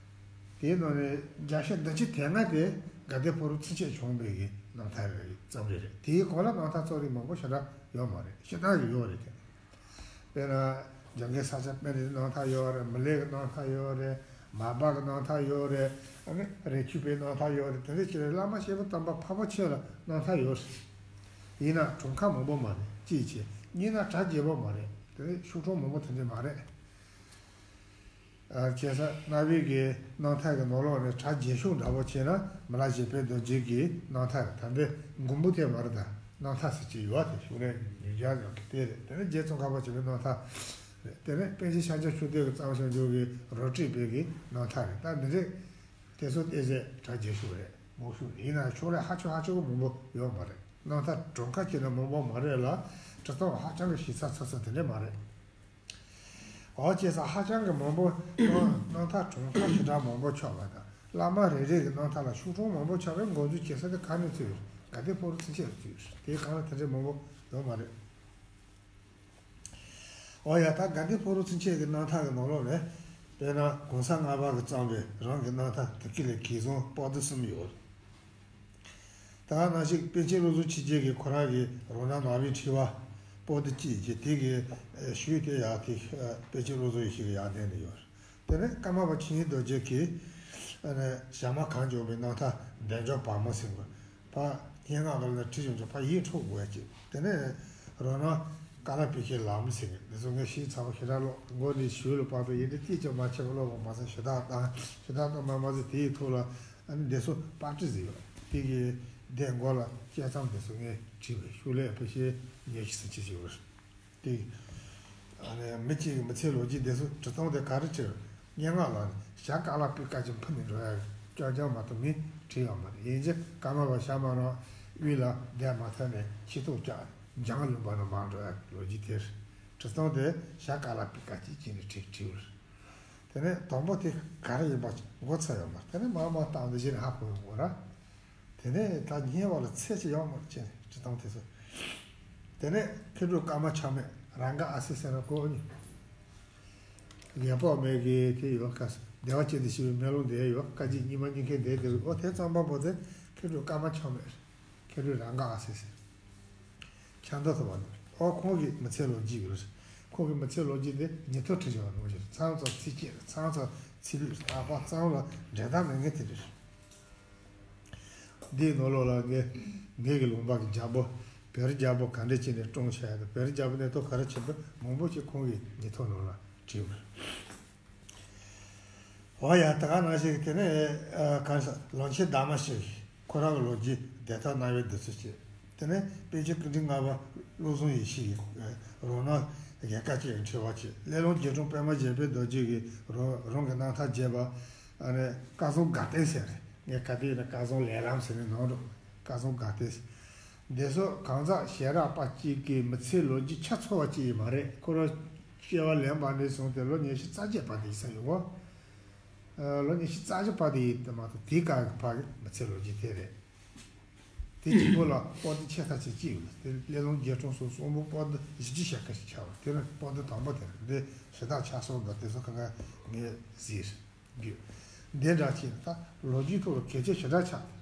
དེའི་ནང་ནས་བརྒྱ་ཆ་བདུན་ཅུ་དོན་ལྔ་དེ་དགའ་ལྡན་ཕོ་བྲང་ཚུན་ཆད་བྱུང་བའི་གི་རྣམ་ཐར་རེད། རྩོམ་རིག་རེད། དེའི་གོང་ལ་རྣམ་ཐར་རྩོམ་རིག་མང་པོ་ཞེ་དྲག་ཡོད་མ་རེད། ཞེ་དྲག་གི་ཡོད་རེད་དེ། དཔེར་ན་འཇང་གི་ས་སྐྱ་པཎྜི་ཏའི་རྣམ་ཐར་ཡོད་རེད། མི་ལའི་གི་རྣམ་ཐར་ཡོད་རེད། མར་པ་གི་རྣམ་ཐར་ཡོད་རེད། ཨ་ནི་རས་ཆུང་པའི་རྣམ་ཐར་ཡོད་རེད། དེ་འདྲ་བྱས་བླ་མ་བྱེད་པ་དམ་པ་འཕགས་པ་ཆོས་ལ་རྣམ་ཐར་ཡོད་རེད། ཡིན་ན་གྲངས་ཀ་མང་པོ་མ་རེད། གཅིག་བྱས། གཉིས་ན་གྲ་རྒྱས་པོ་མ་རེད། དེ་ནས་ཤོག་གྲངས་མང་པོ་དེ་འདྲ་མ་རེད། ཨ་བྱས་ཙང་རྣམ་དབྱེ་གི་རྣམ་ཐར་གྱི་ནང་ལོགས་ནས་གྲ་རྒྱས་ཤོས་འདྲ་པོ་བྱས་ན་མི་ལ་བཞད་པའི་རྡོ་རྗེ་གི་རྣམ་ཐར་རེད། ད་འདི་མགོན་པོ་དེ་མ་རེད། ད་རྣམ་ཐར་ཟེར་གྱི་ཡོད་དེ་ཤུགས་ལས་ཉིན་རྒྱ་ཡོད་གི་དེ་རེད། དེ་ནས་རྗེ་ཙོང་ཁ་པ་ཆེན་པོའི་རྣམ་ཐར་རེད། དེ་ནས་པཎ་ཆེན་ཤཱཀྱ་མཆོག་ལྡན་གྱིས་བརྩམས་བཞག་འཇུག་གི་རོ་ཀྲིག་པའི་གི་རྣམ་ཐར་རེད། ད་འདི་འདྲས་དེ་ཚོ་བལྟས་ཚེ་གྲ་རྒྱས་ཤོས་རེད། མང་ཤོས་རེད། ཡིན་ན་ཕྱོགས་ལས་ཧ་ཅང་ཧ་ཅང་གི་མང་པོ་ཡོད་མ་རེད། རྣམ་ཐར་གྲངས་ཀ་བྱས་ན་མང་པོ་མ་རེད་ལ། འབྲི་སྟངས་ཧ་ཅང་གི་ཞིབ་ཚགས་ཚགས་ཚགས་དེ་འདྲས་མ་རེད། འོ་བྱས་ཙང་ཧ་ཅང་གི་མང་པོ། རྣམ་ཐར་གྲངས་ཀ་ཞེ་དྲག་མང་པོ་ཆགས་པ་དང་བླ་མ་རེ་རེ་གི་རྣམ་ཐར་ལ་ཤོག་གྲངས་མང་པོ་ཆགས་པའི་འགོ་འཛུགས་བྱེད་ས་དེ་ག་ནས་ཚུད་ཡོད། དགའ་ལྡན་ཕོ་བྲང་ཚུན་ཆད་ལ་ཚུད་ཡོད། དེའི་སྒང་ལ་དེ་འདྲས་མང་པོ་ཡོད་མ་རེད། འོ་ཡ། ད་དགའ་ལྡན་ཕོ་བྲང་ཚུན་ཆད་ཀྱི་རྣམ་ཐར་གྱི་ནང་ལོགས་ནས་དཔེར་ན་གོང་ས་ལྔ་པ་གིས་བརྩམས་པའི་རང་གི་རྣམ་ཐར་དེ་ག་ལ་གིས་བཟུང་པོ་ཏི་གསུམ་ཡོད། ད་ག་ནང་བཞིན་པཎ་ཆེན་བློ་བཟང་ཆོས་རྒྱན་གྱིས་ཁོ་རང་གི་རང་རྣམ་མར་པའི་འཕྲེང་བ་པོ་ཏི་གཅིག་བྱས། དེ་གི་ཤུལ་དེ་ཡང་དེ་པཎ་ཆེན་བློ་བཟང་ཡེ་ཤེས་ཀྱི་ཡང་སྟེང་དུ་ཡོད། དེ་ནས་ཀརྨ་པ་ཆོས་དབྱིངས་རྡོ་རྗེ་གིས་ཨ་ནི་ཞྭ་དམར་གངས་ལྗོངས་པའི་རྣམ་ཐར་འདན་ལྕོག་བ་མོ་ཟེར་བ། ཕར་སྙན་ངག་ལ་ནི་བྲིས་བྱུང་ཚོ་ཕར་ཡིག་འཕྲོག་དགོས་ཀྱི། དེ་ནས་རོ་ནང་ཀ་ལ་པི་ཀའི་ལམ་ཟེར་གི་འདི་ཚོ་ངས་ཤེས་ཚར་བ་ཞེ་དྲག་ཀློག་མགོ་ནས་ཞོལ་ལ་བར་དུ་ཡིན་ཏེ་ཏིས་ཀྱང་མ་ཆད་པར་ཀློག་པ་མ་ཟད་ཞེ་དྲག་བཏང་ཞེ་དྲག་བཏང་མ་མ་ཟད་དེའི་ཐོག་ལ་ཨ་ནི་འདི་ཚོ་པར་སྐྲུན་ཟེར་བ་དེ་གི་འདི་མགོ་ལ་དཔྱད་རྩོམ་འདི་ཚོ་ངས་བྲིས་པའི་ཤུགས་ལས་ཕལ་ཆེར་ཉི་ཤུ་ཙམ་ཅིག་ཡོད་རེད། དེ། ཨ་ནི་མི་གཅིག་གི་མི་ཚེའི་ལོ་རྒྱུས་དེ་ཚོ་འབྲི་སྟངས་དེ་ག་རེ་བྱས། སྙན་ངག་ལ་ནི་ཞྭ་ཀ་ལ་པི་ཀ་ཅིག་འཕུར་ནས་འགྲོ་ཡ་རྐྱང་རྐྱང་མ་གཏོགས་མིང་བྲིས་ཡོད་མ་རེད། ཡིན་གྱི་ཀརྨ་པ་ཞྭ་དམར་རང་དབུས་ལ་བསྡད་མ་ཐར་ནས་ཤི་ཐོག་བཅག་འཇང་ལུང་པ་ན་མར་འགྲོ་ཡ་ལོ་རྒྱུས་དེར་འབྲི་སྟངས་དེ་ཞྭ་ཀ་ལ་པི་ཀ་ཅིག་བྱས་ནས་བྲིས་བྲིས་པ་རེད། དེ་ནས་དང་པོ་དེ་ག་རེ་ཡིན་པ་མགོ་ཚོས་ཡོད་མ་རེད། དེ་ནས་མར་མར་བཏང་དུས་གཞི་ནས་ཧ་གོ་ཡོང་གི་རེད། དེ་ནས་ད་ཉེ་བ་ལ་ཚེ་གཅིག་ཡོང་མར་བྱས་ནས་བྲིས་སྟངས་དེ་ཚོ། དེ་ནས་མཁས་གྲུབ་ཀརྨ་ཆགས་མེད་རང་དགའ་ཨ་སེ་ཟེར་ན་གོ་ནི། རྒད་པོ་མེད་གི་དེ་ཡོད་ཀ་བདེ་བ་ཅན་དུ་ཤི་བའི་མེ་ལོང་དེ་ཡོད་ཀ་གཅིག་གཉིས་མ་གཉིས་ཁེ་དེ་དེ་རུ་ཨོ་དེ་རྩོམ་པ་པོ་དེ་མཁས་གྲུབ་ཀརྨ་ཆགས་མེད་མཁས་གྲུབ་རང་དགའ་ཨ་སེ་ཟེར། ཆང་ཐོག་ཐོག་པ་འདུག་ཨོ་ཁོང་གི་མི་ཚེ་ལོ་རྒྱུས་ཡོད་རེད། ཁོང་གི་མི་ཚེ་ལོ་རྒྱུས་དེ་ཉིན་ཐོ་བྲིས་བཞག་པ་ནང་བཞིན་མཚམས་མཚམས་ཚིགས་བཅད་མཚམས་མཚམས་ཚིག་ལྷུག་རྟག་པར་རྩོམ་ལ་འབྲེལ་ཟླ་མེད་མཁན་དེ་རེད། འདིའི་ནང་ལོགས་ལ་ངས་ངེད་ཀྱི་ལུང་པ་གི་རྒྱལ་པོ་བེ་རི་རྒྱལ་པོ་ག་འདྲས་བྱས་ནས་བཀྲོངས་བཞག་ཡ་དང་བེ་རི་རྒྱལ་པོ་གནས་སྟངས་ག་རེ་བྱས་པ་མང་པོ་ཞིག་ཁོང་གི་ཉིན་ཐོ་ནང་ལ་བྲིས་ཡོད། འོ་ཡ་ད་ག་ནང་བཞིན་དེ་ནས་ཨ་གང་ཟག་ལོ་ཆེན་ཟླ་མ་ཞིག་ཁོ་རང་གི་ལོ་རྒྱུས་བདེ་ཐང་གནང་བའི་དུས་ཚོད་ཅིག་དེ་ནས་པཎ་ཆེན་སྐུ་ཕྲེང་ལྔ་པ་བློ་བཟང་ཡེ་ཤེས་ཀྱི་རང་རྣམ་རྒྱལ་ཁབ་ཅིག་ཡང་འཁྲིད་པ་ཅིག་སླེ་ལུང་རྗེ་དྲུང་པདྨ་བཞད་པའི་རྡོ་རྗེ་གིས་རང་རང་གི་རྣམ་ཐར་རྒྱས་པ་ཨ་ནི་སྐལ་བཟང་དགའ་སྟོན་ཟེར་རེད། ངས་ག་དུས་ཡིན་ན་སྐལ་བཟང་ལས་ལམ་ཟེར་ནས་ནང་འགྲོ། སྐལ་བཟང་དགའ་སྟོན་ཟེར། འདི་ཚོ་གང་ཟག་ཞལ་རག་པ་གཅིག་གི་མི་ཚེའི་ལོ་རྒྱུས་ཆ་ཚང་བ་གཅིག་ཡིན་མ་རེད། ཁོ་རང་སྐྱེ་བ་ལེན་པ་ནས་བཟུང་སྟེ་ལོ་ཉི་ཤུ་རྩ་བརྒྱད་བར་དུ་ཡིན་ས་ཡོད་གོ། ལོ་ཉི་ཤུ་རྩ་བཞི་བར་དུ་ཡིན་དུ་མ་གཏོགས་དེའི་སྐབས་ཀྱི་བར་གྱི་མི་ཚེའི་ལོ་རྒྱུས་དེ་རེད། དེ་གཅིག་པོ་ལ་པོ་ཏི་ཆེ་ས་ཆེ་གཅིག་ཡོད། དེ་སླེ་ལུང་རྗེ་དྲུང་སོགས་གསུམ་པོ་པོ་ཏི་བཞི་བཅུ་ཞེ་ཁ་ཞིག་ཆགས་པ་དེ་ནི་པོ་ཏི་དང་པོ་དེ་རེད། འདི་ཞེ་དྲག་ཆགས་སོང་འདུག་དེ་ཚོ་གང་ག་ངས་གཟིགས་རྒྱུ། འདི་འདྲ་ཅིག་ད་ལོ་རྒྱུས་ཐོག་ལ་གལ་ཆེ་ཞེ་དྲག་ཆགས།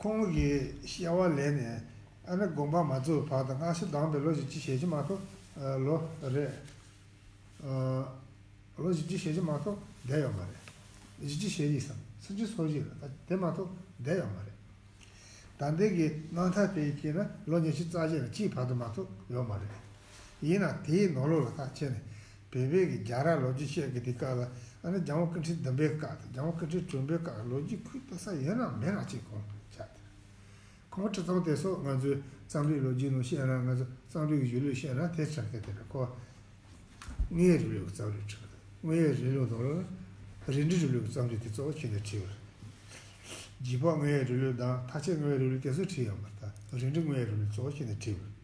ཁོང་གི་སྐྱེ་བ་ལེན་ནས་ཨ་ནི་དགོངས་པ་མ་རྫོགས་བར་དུ་སྔ་ཕྱི་བསྡོམས་པའི་ལོ་བཞི་བཅུ་ཞེ་བཞི་མ་གཏོགས་ལོ་རེད། ལོ་བཞི་བཅུ་ཞེ་བཞི་མ་གཏོགས་བསྡད་ཡོད་མ་རེད། བཞི་བཅུ་ཞེ་བཞི་སམ་སུམ་ཅུ་སོ་བཞི་རེད། ད་དེ་མ་གཏོགས་བསྡད་ཡོད་མ་རེད། ད་འདི་གི་རྣམ་ཐར་དེ་བྱས་ན་ལོ་ཉི་ཤུ་རྩ་བརྒྱད་ལ་གཅིག་བར་དུ་མ་གཏོགས་ཡོད་མ་རེད། ཡིན་ན་དེའི་ནང་ལོགས་ལ་ད་ཁྱེད་ནི་བོད་པའི་གི་རྒྱལ་རབས་ལོ་རྒྱུས་བཤད་གི་དེ་སྐབས་ལ་ ཨ་ནི་རྒྱལ་དབང་སྐུ་ཕྲེང་བདུན་པའི་སྐབས་དང་རྒྱལ་དབང་སྐུ་ཕྲེང་བདུན་པའི་སྐབས་ལོ་རྒྱུས་ཁུངས་གཏུག་ས་ཡིན་ནམ་མིན་ནམ་ཅིག་གོ་ཆགས་ཏེ། ཁོང་ཁྲི་སྟོང་དེ་ཚོ་ང་ཚོའི་རྩོམ་རིག་ལོ་རྒྱུས་ནང་བཤད་ན། ང་ཚོ་རྩོམ་རིག་གཞུང་ལུགས་བཤད་ན་དེ་ཆགས་ཀྱི་དེ་རེད་ཁོ། དངོས་ཡོད་རིགས་ལུགས་ཀྱི་རྩོམ་རིག་ཁྲིད་པ་དང་། དངོས་ཡོད་རིགས་ལུགས་ནང་ལ་རིགས་འགྲེ་རིགས་ལུགས་ཀྱི་རྩོམ་རིག་དེ་གཙོ་བོ་བྱས་ནས་བྲིས་པ་རེད། རྗེས་དཔག་དངོས་ཡོད་རིགས་ལུགས་དང་མཐའ་དཔྱད་དངོས་ཡོད་རིགས་ལུགས་དེ་ཚོ་བྲིས་ཡོད་མ་རེད། ད་རིགས་འགྲེ་དངོས་ཡོད་རིགས་ལུགས་གཙོ་བོ་བྱས་ནས་བྲིས་པ་རེད།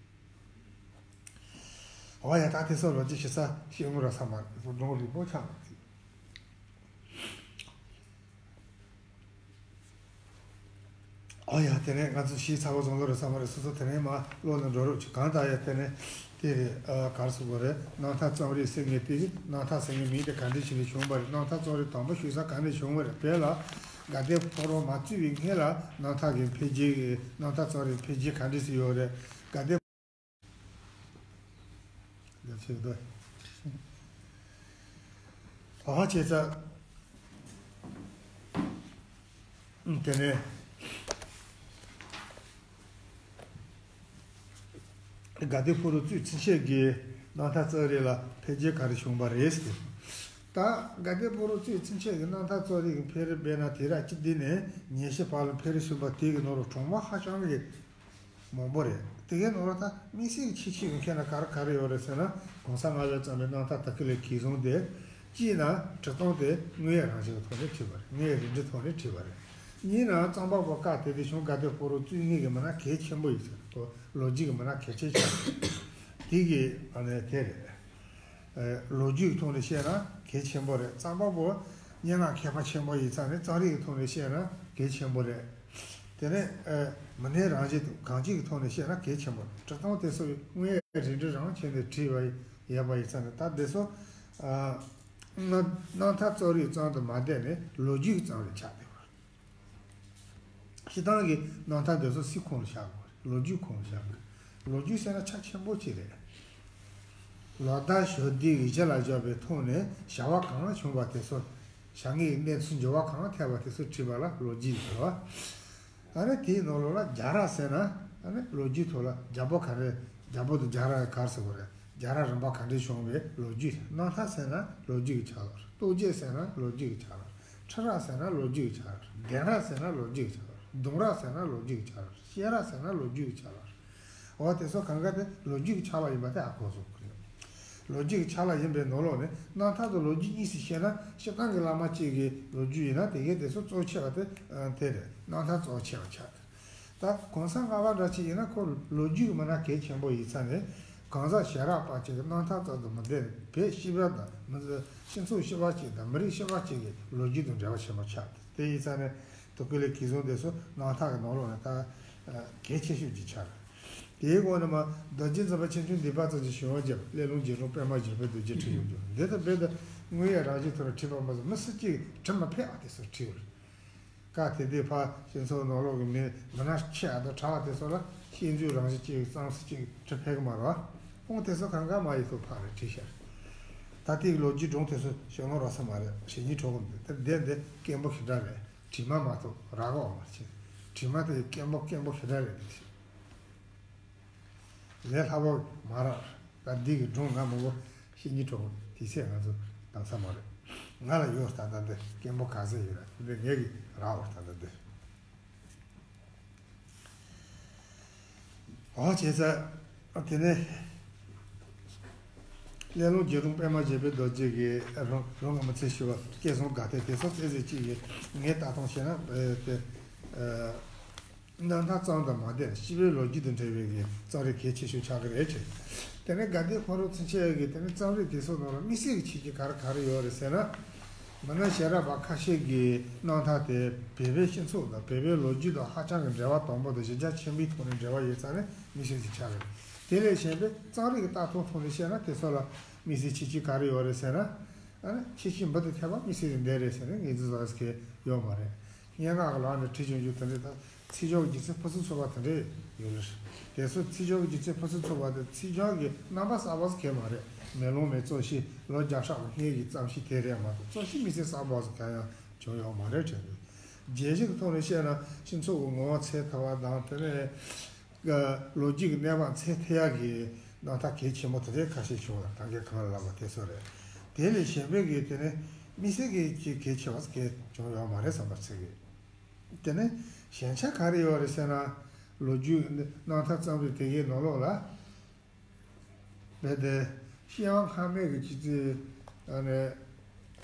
འོ་ཡ། ད་དེ་ཚོ་ལོ་རྒྱུས་ཞིབ་ཚགས་ཤེས་དགོས་ར་ས་མ་རེད། སྒྲུང་རིང་པོ་ཆགས་མ་རེད། ཨོ་ཡ། དེ་ནས་ང་ཚོ་ཤེས་ཚར་བ་བཟང་ལོ་རེད་བསམ་པ་རེད། སོ་སོ་དེ་ནས་མ་བློ་ནང་འགྲོ་རོགས་བྱེད། གང་ལྟར་ཡ་དེ་ནས་དེ་རེད། ཨ། ག་རེ་ཟེར་དགོས་རེད། རྣམ་ཐར་རྩོམ་རིག་ཟེར་མཁན་དེ་རྣམ་ཐར་ཟེར་མཁན་མིང་དེ་ག་འདྲ་ཞིག་ནས་བྱུང་བ་རེད། རྣམ་ཐར་རྩོམ་རིག་དང་པོ་ཞུགས་ས་ག་ནས་བྱུང་བ་རེད། བོད་ལ་དགའ་ལྡན་ཕོ་བྲང་མ་བཙུགས་པའི་སྔོན་ལ་རྣམ་ཐར་གྱི་འཕེལ་རྒྱས་ཀྱི་རྣམ་ཐར་རྩོམ་རིག་འཕེལ་རྒྱས་ག་འདྲ་ཞིག་ཡོད་རེད། དགའ་ལྡན། ལས་བྱེད་དོ། ཨ་བྱས་ཙང་། དེ་ནས་དགའ་ལྡན་ཕོ་བྲང་བཙུགས་ཚུན་ཆད་ཀྱི་རྣམ་ཐར་རྩོམ་རིག་ལ་འཕེལ་རྒྱས་ག་རེ་བྱུང་བ་རེད་ཟེར། ད་དགའ་ལྡན་ཕོ་བྲང་བཙུགས་ཚུན་ཆད་ཀྱི་རྣམ་ཐར་རྩོམ་རིག་གི་འཕེལ་རིམ་དཔེར་ན་དེ་ར་སྤྱི་འདི་ནས་ཉི་ཤུ་བར་ལ་འཕེལ་རིམ་བྱུང་བ་དེ་གི་ནང་ལ་གྲུང་མ་ཧ་ཅང་གི་མང་པོ་རེད། དེ་གའི་ནང་ལ་ད་དམིགས་བསལ་གྱི་ཁྱད་ཆོས་ཀྱི་ཁྱད་ན་ག་རེ་ག་རེ་ཡོད་རེད་ཟེར་ན། གོང་ས་ལྔ་པས་བརྩམས་པའི་རྣམ་ཐར་དར་ཁྱབ་ལས་གལ་ཆེ་ཤོས་དེ། གཅིག་ན་ཁྲི་སྟོང་དེ་དངོས་ཡོད་རང་བཞིན་གྱི་ཐོག་ནས་བྲིས་པ་རེད། དངོས་ཡོད་རིགས་འགྲེ་ཐོག་ནས་བྲིས་པ་རེད། གཉིས་ན་རྩོམ་པ་པོ་སྐབས་དེ་དུས་བྱུང་དགའ་ལྡན་ཕོ་བྲང་བཙུགས་མཁན་གྱི་མི་སྣ་གལ་ཆེན་པོ་ཡིན་ཟེར། ཁོ་ལོ་རྒྱུས་ཀྱི་མི་སྣ་གལ་ཆེ་ཆགས། དེ་གི་ཨ་ནི་དེ་རེད། ཨ། ལོ་རྒྱུས་ཀྱི་ཐོག་ནས་བཤད་ན་གལ་ཆེན་པོ་རེད། རྩོམ་པ་པོ་སྙན་ངག་མཁས་པ་ཆེན་པོ་ཡིན་ཙང་ནས་རྩོམ་རིག་གི་ཐོག་ནས་བཤད་ན་གལ་ཆེན་པོ་རེད། དེ་ནས་ཨ་མི་སྣའི་རང་བཞིན་དང་གང་ཅིའི་ཐོག་ནས་བཤད་ན་གལ་ཆེན་པོ་རེད། ཁྲི་སྟོང་དེ་ཚོ་དངོས་ཡོད་རིགས་འགྲེ་རང་བྱས་ནས་བྲིས་པ་ཡོད་པ་ཡིན་ཙང་ནས། ད་དེ་ཚོ་ཨ་རྣམ་རྣམ་ཐར་རྩོམ་རིག་ཙམ་དུ་མ་བསྡད་ནས་ལོ་རྒྱུས་ཀྱི་རྩོམ་རིག་ཆགས་བསྡད་པ་རེད། སྤྱིར་བཏང་གི་རྣམ་ཐར་འདི་ཚོ་སུའི་ཁོངས་ལ་བཞག་དགོས་རེད། ལོ་རྒྱུས་ཁོངས་ལ་བཞག་དགོས་རེད། ལོ་རྒྱུས་ཟེར་ན་ཆ་ཆེན་པོ་གཅིག་རེད། ལོ་ཟླ་ཞོ་སྡེ་གི་གཞི་ལ་འཇོག་པའི་ཐོག་ནས་བྱ་བ་གང་བྱུང་བ་དེ་ཚོ། བྱ་ངན་གྱི་གནས་ཚུལ་འགྱུར་བ་གང་ཐེབས་པ་དེ་ཚོ་བྲིས་པ་ལ་ལོ་རྒྱུས་ཟེར་བ། ཨ་ནི་དེའི་ནང་ལོགས་ལ་རྒྱལ་རབས་ཟེར་ན། ཨ་ནི་ལོ་རྒྱུས་ཐོག་ལ་རྒྱལ་པོ་ག་རེ། རྒྱལ་པོ་དང་རྒྱལ་རབས་ག་རེ་ཟེར་དགོས་རེད། རྒྱལ་རབས་རིམ་པ་ག་འདྲས་བྱུང་བའི་ལོ་རྒྱུས། རྣམ་ཐར་ཟེར་ན་ལོ་རྒྱུས་ཀྱི་ཆ་ལ། རྟོགས་བརྗོད་ཟེར་ན་ལོ་རྒྱུས་ཀྱི་ཆ་ལ། ཁྲི་རབས་ཟེར་ན་ལོ་རྒྱུས་ཀྱི་ཆ་ལ། གདན་རབས་ཟེར་ན་ལོ་རྒྱུས་ཀྱི་ཆ་ལ། གདུང་རབས་ཟེར་ན་ལོ་རྒྱུས་ཀྱི་ཆ་ལ། བཤད་རབས་ཟེར་ན་ལོ་རྒྱུས་ཀྱི་ཆ་ལ། འོ་དེ་ཚོ་གང་ག་དེ་ལོ་རྒྱུས་ཀྱི་ཆ་ལ་ཡིན་པ་དེ་ཧ་གོ་བཟོ་དགོས་རེད། ལོ་རྒྱུས་ཀྱི་ཆ་ལ་ཡིན་པའི་ནང་ལོགས་ནས་རྣམ་ཐར་དང་ལོ་རྒྱུས་གཉིས་སུ་བཤད་ན། སྤྱིར་བཏང་གི་བླ་མ་གཅིག་གི་ལོ་རྒྱུས་ཡིན་ན་དེ་གའི་དེ་ཚོ་གཙོ་ཆེ་བ་དེ་དེ་རེད། རྣམ་ཐར་གཙོ་ཆེ་བ་ཆགས། ད་གོང་ས་ལྔ་པ་འདྲ་ཅིག་ཡིན་ན་ཁོ་ལོ་རྒྱུས་ཀྱི་མི་སྣ་གལ་ཆེན་པོ་ཡིན་ཙང་ནས། གང་ཟག་ཞལ་རག་པ་ཅིག་གི་རྣམ་ཐར་ཙམ་དུ་མི་བསྡད་ནས། བོད་སྤྱི་པ་དང་མི་སྤྱི་ཚོགས་སྤྱི་པ་ཅིག་དང་མི་རིགས་སྤྱི་པ་ཅིག་གི་ལོ་རྒྱུས་དང་འབྲེལ་བ་ཆེན་པོ་ཆགས། དེ་ཡིན་ཙང་ནས་དུ་ཀུ་ལེ་གིས་བཟུང་དེ་ཚོ་རྣམ་ཐར་གྱི་ནང་ལོགས་ནས་ད་གལ་ཆེ་ཤོས་ཅིག་ཆགས། དེའི་འོག་ནས་མ་རྡོ་རྗེ་འཛིན་པ་ཆེ་ཆུང་འདུས་པ་ཙམ་གྱི་ཞུ་བ་བརྒྱབ། སླེ་ལུང་རྒྱལ་སྲུང་པདྨ་བཞད་པའི་རྡོ་རྗེ་བྲིས་ཡོད་འདུག་འདི་ལྟ་བུའི་ད་དངོས་ཡོད་རང་བཞིན་ཐོག་ནས་བྲིས་པ་མ་ཟད། མི་སུ་གཅིག་བྲིས་མ་ཕེབས་པ་དེ་ཚོ་བྲིས་ཡོད། སྐབས་དེ་དུས་ཕར་སྤྱི་ཚོགས་ནང་ལོགས་ཀྱི་མི་མི་སྣ་ཆེ་བ་དང་གྲགས་པ་དེ་ཚོ་ལ་ཤེས་འཇོན་རང་བཞིན་གཅིག་གཙང་སུ་གཅིག་བྲིས་ཕེབས་ཀྱི་མ་རེད་བ། ཁོང་དེ་ཚོ་གང་ག་མ་ཡི་ཐོག་ཕར་རེ་བྲིས་ཤར། ད་ལྟའི་ལོ་རྒྱུས་སྒྲུང་དེ་ཚོ་ཞོ་ལོང་རོ་ས་མ་རེད། ཞེ་གཉིས་གྲོགས་མི་འདུག་དེ་བསྡད་འདི་སྐད་འབོད་ཞེ་དྲག་རེད། དྲི་མ་མ་གཏོགས་རག་ག་མ་ཕྱིན། དྲི་མ་དེ་སྐད་འབོད་སྐད་འབོད་ཞེ་དྲག་རེད་དེ། ལས་སླ་པོ་མ་རག་ད་འདི་གི་སྒྲུང་ང་མང་པོ་ཤེས་ཉིན་གྲོགས་དེ་ཚེ་ང་ཚོ་གདམ་ས་མ་རེད། ང་ལ་ཡོད་ད་ལྟ་འདི་སྐད་འབོད་ག་ཚད་ཡོད་ར། འདི་ངས་གི་རག་འོ་ད་ལྟ་འདི། འོ་བྱས་ཙང་དེ་ནས་སླེ་ལུང་རྒྱལ་སྲུང་པདྨ་བཞད་པའི་རྡོ་རྗེ་གི་རང་རང་གི་མི་ཚེ་ཞུ་བ་སྐལ་བཟང་དགའ་ལྡན་དེ་ཚོ་རྩེ་རྩེ་གཅིག་ཡིན། ངས་ལྟ་སྟངས་བྱས་ན་དེ། རྣམ་ཐར་ཙམ་དུ་མ་བསྡད་ནས་སྤྱི་པའི་ལོ་རྒྱུས་དང་འབྲེལ་བའི་གི་རྩོམ་རིག་གལ་ཆེ་ཤོས་ཆགས་ཀྱི་རེད་ཅེས། དེ་ནས་དགའ་ལྡན་ཕོ་བྲང་ཚུན་ཆད་ཀྱི་དེ་ནས་རྩོམ་རིག་དེ་ཚོ་ནང་ལ་དམིགས་བསལ་གྱི་ཁྱད་ཆོས་ག་རེ་ག་རེ་ཡོད་རེད་ཟེར་ན། མི་སྣ་ཞལ་རག་པ་ཁ་ཤས་ཀྱི་རྣམ་ཐར་དེ་བོད་པའི་སྤྱི་ཚོགས་དང་བོད་པའི་ལོ་རྒྱུས་དང་ཧ་ཅང་གི་འབྲེལ་བ་དམ་པོ་དང་གཞི་རྒྱ་ཆེན་པོའི་ཐོག་ནས་འབྲེལ་བ་ཡོད་ཙང་ནས་དམིགས་བསལ་གྱི་ཆགས་ཀྱི་རེད། དེ་ལས་གཞན་པའི་རྩོམ་རིག་གི་ལྟ་སྟངས་ཐོག་ནས་བཤད་ན་དེ་ཚོ་ལ་དམིགས་བསལ་ཁྱད་ཆོས་ག་རེ་ཡོད་རེད་ཟེར་ན། ཨ་ནི་ཁྱད་ཆོས་འབུར་དུ་ཐེབས་པ་དམིགས་བསལ་གྱི་འདི་རེད་ཟེར་ནས་ངེས་འཛིན་བཟོ་ཡག་གི་ཡོད་མ་རེད། སྙན་ངག་གི་ལམ་ནས་བྲིས་བྱུང་རྒྱུ་དེ་འདྲས་དང་། ཚིག་སྦྱོར་གྱི་སྒྱུ་རྩལ་ཕུན་སུམ་ཚོགས་པ་དེ་འདྲས་ཡོད་ལ། དེ་ཚོ་ཚིག་སྦྱོར་གྱི་སྒྱུ་རྩལ་ཕུན་སུམ་ཚོགས་པ་དེ་ཚིག་སྦྱོར་གྱི་རྣམ་པ་གསར་པ་ཟིག་གང་ཡང་མ་རེད། མེ་ལོང་མའི་རྩོམ་གཞི་ལོ་བརྒྱ་ཕྲག་གི་སྔོན་གྱི་རྩོམ་གཞི་དེ་རེད་མ་གཏོགས། རྩོམ་གཞི་དམིགས་བསལ་གསར་པ་ཟིག་གང་ཡང་བྱུང་ཡོད་མ་རེད་དྲན་འདུག་རྒྱལ་སྤྱི་གི་ཐོག་ནས་བཤད་ན་སྤྱི་ཚོགས་ཀྱི་ངོ་བོ་འཚོལ་ཐུབ་པ་དང་། དེ་ནས་ལོ་རྒྱུས་ཀྱི་གནས་བབ་འཚོལ་ཐུབ་ཡག་གི་རྣམ་ཐར་གལ་ཆེན་པོ་དེ་འདྲས་ཁ་ཤས་བྱུང་བ་དང་། གང་ག་གང་ལ་ལབ་པ་དེ་ཚོ་རེད། དེ་ལས་གཞན་པའི་གི་དེ་ནས་ དམིགས་བསལ་གྱི་ཅིག་གལ་ཆེ་བ་གལ་བྱུང་ཡོད་མ་རེད་བསམ་པ་ཚིག་གི། དེ་ནས་ཞན་ཆ་ག་རེ་ཡོད་རེད་ཟེར་ན། ལོ་རྒྱུས་རྣམ་ཐར་རྩོམ་རིག་དེ་གའི་ནང་ལོགས་ལ། རྦད་དེ་སྐྱེ་བ་སྔ་མའི་གི་ཅི་ཅི་ཨ་ནི་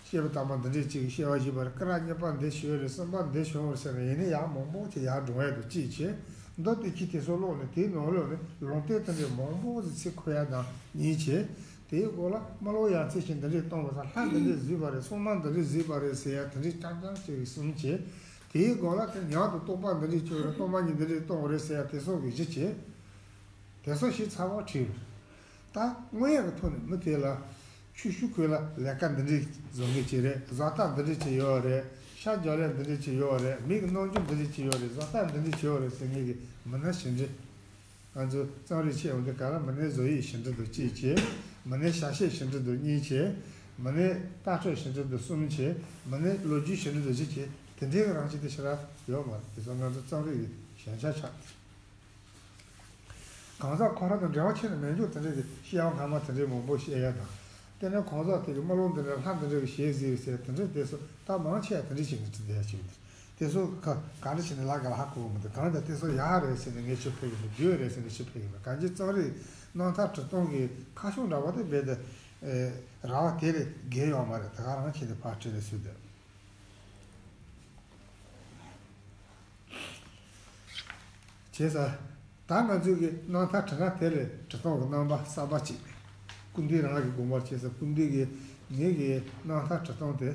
སྐྱེས་བུ་དམ་པ་འདི་འདྲས་ཅིག་སྐྱེ་བ་བཞེས་པར་སྐུ་རབ་གཉིས་པ་འདི་བྱུང་རེད། གསུམ་པ་འདི་བྱུང་རེད་ཟེར་ནས་ཡིན་ནའི་ཡང་མང་པོ་ཅིག་ཡར་འགྲོ་ཡ་དང་གཅིག་བྱས། མདོ་སྟོད་ཀྱི་དེ་ཚོ་ཀློག་ནས་དེའི་ནང་ལོགས་ནས་ལུང་བསྟན་དེ་འདྲས་མང་པོ་ཅིག་ཚིག་འཁོར་ཡ་དང་གཉིས་བྱས། དེའི་སྐོར་ལ་དམུ་ལོག་ཡ་མཚན་ཞིག་འདི་འདྲས་གཏོང་བ་དང་། ལྷ་འདི་འདྲས་བཟོས་པ་རེད། སྲུང་མ་འདི་འདྲས་བཟོས་པ་རེད་ཟེར་ཡ་དེ་འདྲས་རྐྱང་རྐྱང་ཅིག་གསུམ་བྱས། དེའི་སྐོར་ལ་དེ་ཉག་ཏུ་རྟོགས་པ་འདི་འདྲས་བྱུང་རེད། སྟོང་པ་ཉིད་འདི་འདྲས་གཏོང་བ་རེད་ཟེར་ཡ་དེ་སོགས་ཀྱི་བཞི་བྱས། དེ་ཚོ་ཞིག་ཚར་བ་བྲིས། ད་དངོས་ཡོད་ཀྱི་ཐོག་ནས་མི་དེ་ལ་ཆུ་ཤུལ་ཁུལ་ལ་ལས་ཀ་འདི་འདྲས་བཟོ་མཁན་ཅིག་རེད། བཟོ་ལྟ་འདི་འདྲས་ཅིག་ཡོད་རེད། ཤ་རྒྱག་ལས་འདི་འདྲས་ཅིག་ཡོད་རེད། མི་གི་རྣམ་འགྱུར་འདི་འདྲས་ཅིག་ཡོད་རེད། བཟོ་ལྟ་འདི་འདྲས་ཅིག་ཡོད་རེད་ཟེར་མཁན་གྱི་མི་སྣ་བྱེད་འདྲི། ང་ཚོ་རྩོམ་རིག་ཆེད་འོང་དུས་ག་ལ་མི་སྣའི་བཟོ་དབྱིབས་བྱེད་འདྲི་དང་གཅིག་བྱས། མི་སྣའི་བྱ་བྱེད་བྱེད་འདྲི་དང་གཉིས་བྱས། མི་སྣའི་ལྟ་གྲུབ་བྱེད་འདྲི་དང་གསུམ་བྱས། མི་སྣའི་ལོ་རྒྱུས་བྱེད་འདྲི་དང་བཞི་བྱས། དེ་འདྲའི་རང་བཞིན་དེ་ཞེ་དྲག་ཡོད་མ་རེད། དེ་ཚོ་ང་ཚོ་རྩོམ་རིག་གི་ཞན་ཆ་ཆགས། གང་ཟག་ཁོ་རང་དང་འབྲེལ་བ་ཆེ་ནས་མེད་འཇུག་དེ་འདྲའི་གི་སྐྱེ་བ་སྔ་མ་དེ་འདྲའི་མང་པོ་བཤད་ཡ་དང་། དེ་ནས་གང་ཟག་དེ་གི་དམུ་ལོག་འདི་འདྲའི་ལྷ་འདི་འདྲའི་གི་ཞལ་གཟིགས་ཟེར་དེ་འདྲའི་དེ་ཚོ་ད་མང་ཆེ་བ་དེ་འདྲའི་ཞིག་ནས་བྲིས་བསྡད་ཡ་ཞིག་འདུག་དེ་ཚོ་ག་ག་འདྲ་བྱས་ནས་ལབ་དགོས་ལ་ཧ་གོ་གི་མི་འདུག་གང་ལྟར་དེ་ཚོ་ཡག་རེད་ཟེར་ནས་ངས་ཕྱིར་ཕུལ་གི་མི་འདུག་བདེ་པོ་རེད་ཟེར་ནས་ཕྱིར་ཕུལ་གི་མི་འདུག་གང་ཅི་རྩོམ་རིག་རྣམ་ཐར་འབྲི་སྟངས་ཀྱི་ཁ་ཕྱོགས་འདྲ་བ་དེ་རྦད་དེ་ར་བ་དེ་ལས་བརྒལ་ཡོད་མ་རེད། ད་ག་རང་ཁྱེད་ཀྱིས་ཕར་བྲིས་ནས་སུས་བསྡད། བྱས་ཙང་། ད་ང་ཚོས་ཀྱི་རྣམ་ཐར་བྲི་ན་དེ་ལས་བྲི་སྟངས་ཀྱི་རྣམ་པ་གསར་པ་གཅིག་སྐུ་མདུན་རང་གི་དགོངས་པར་བྱས་ཙང་། སྐུ་མདུན་གྱིས་ངེད་ཀྱི་རྣམ་ཐར་བྲི་སྟངས་དེ།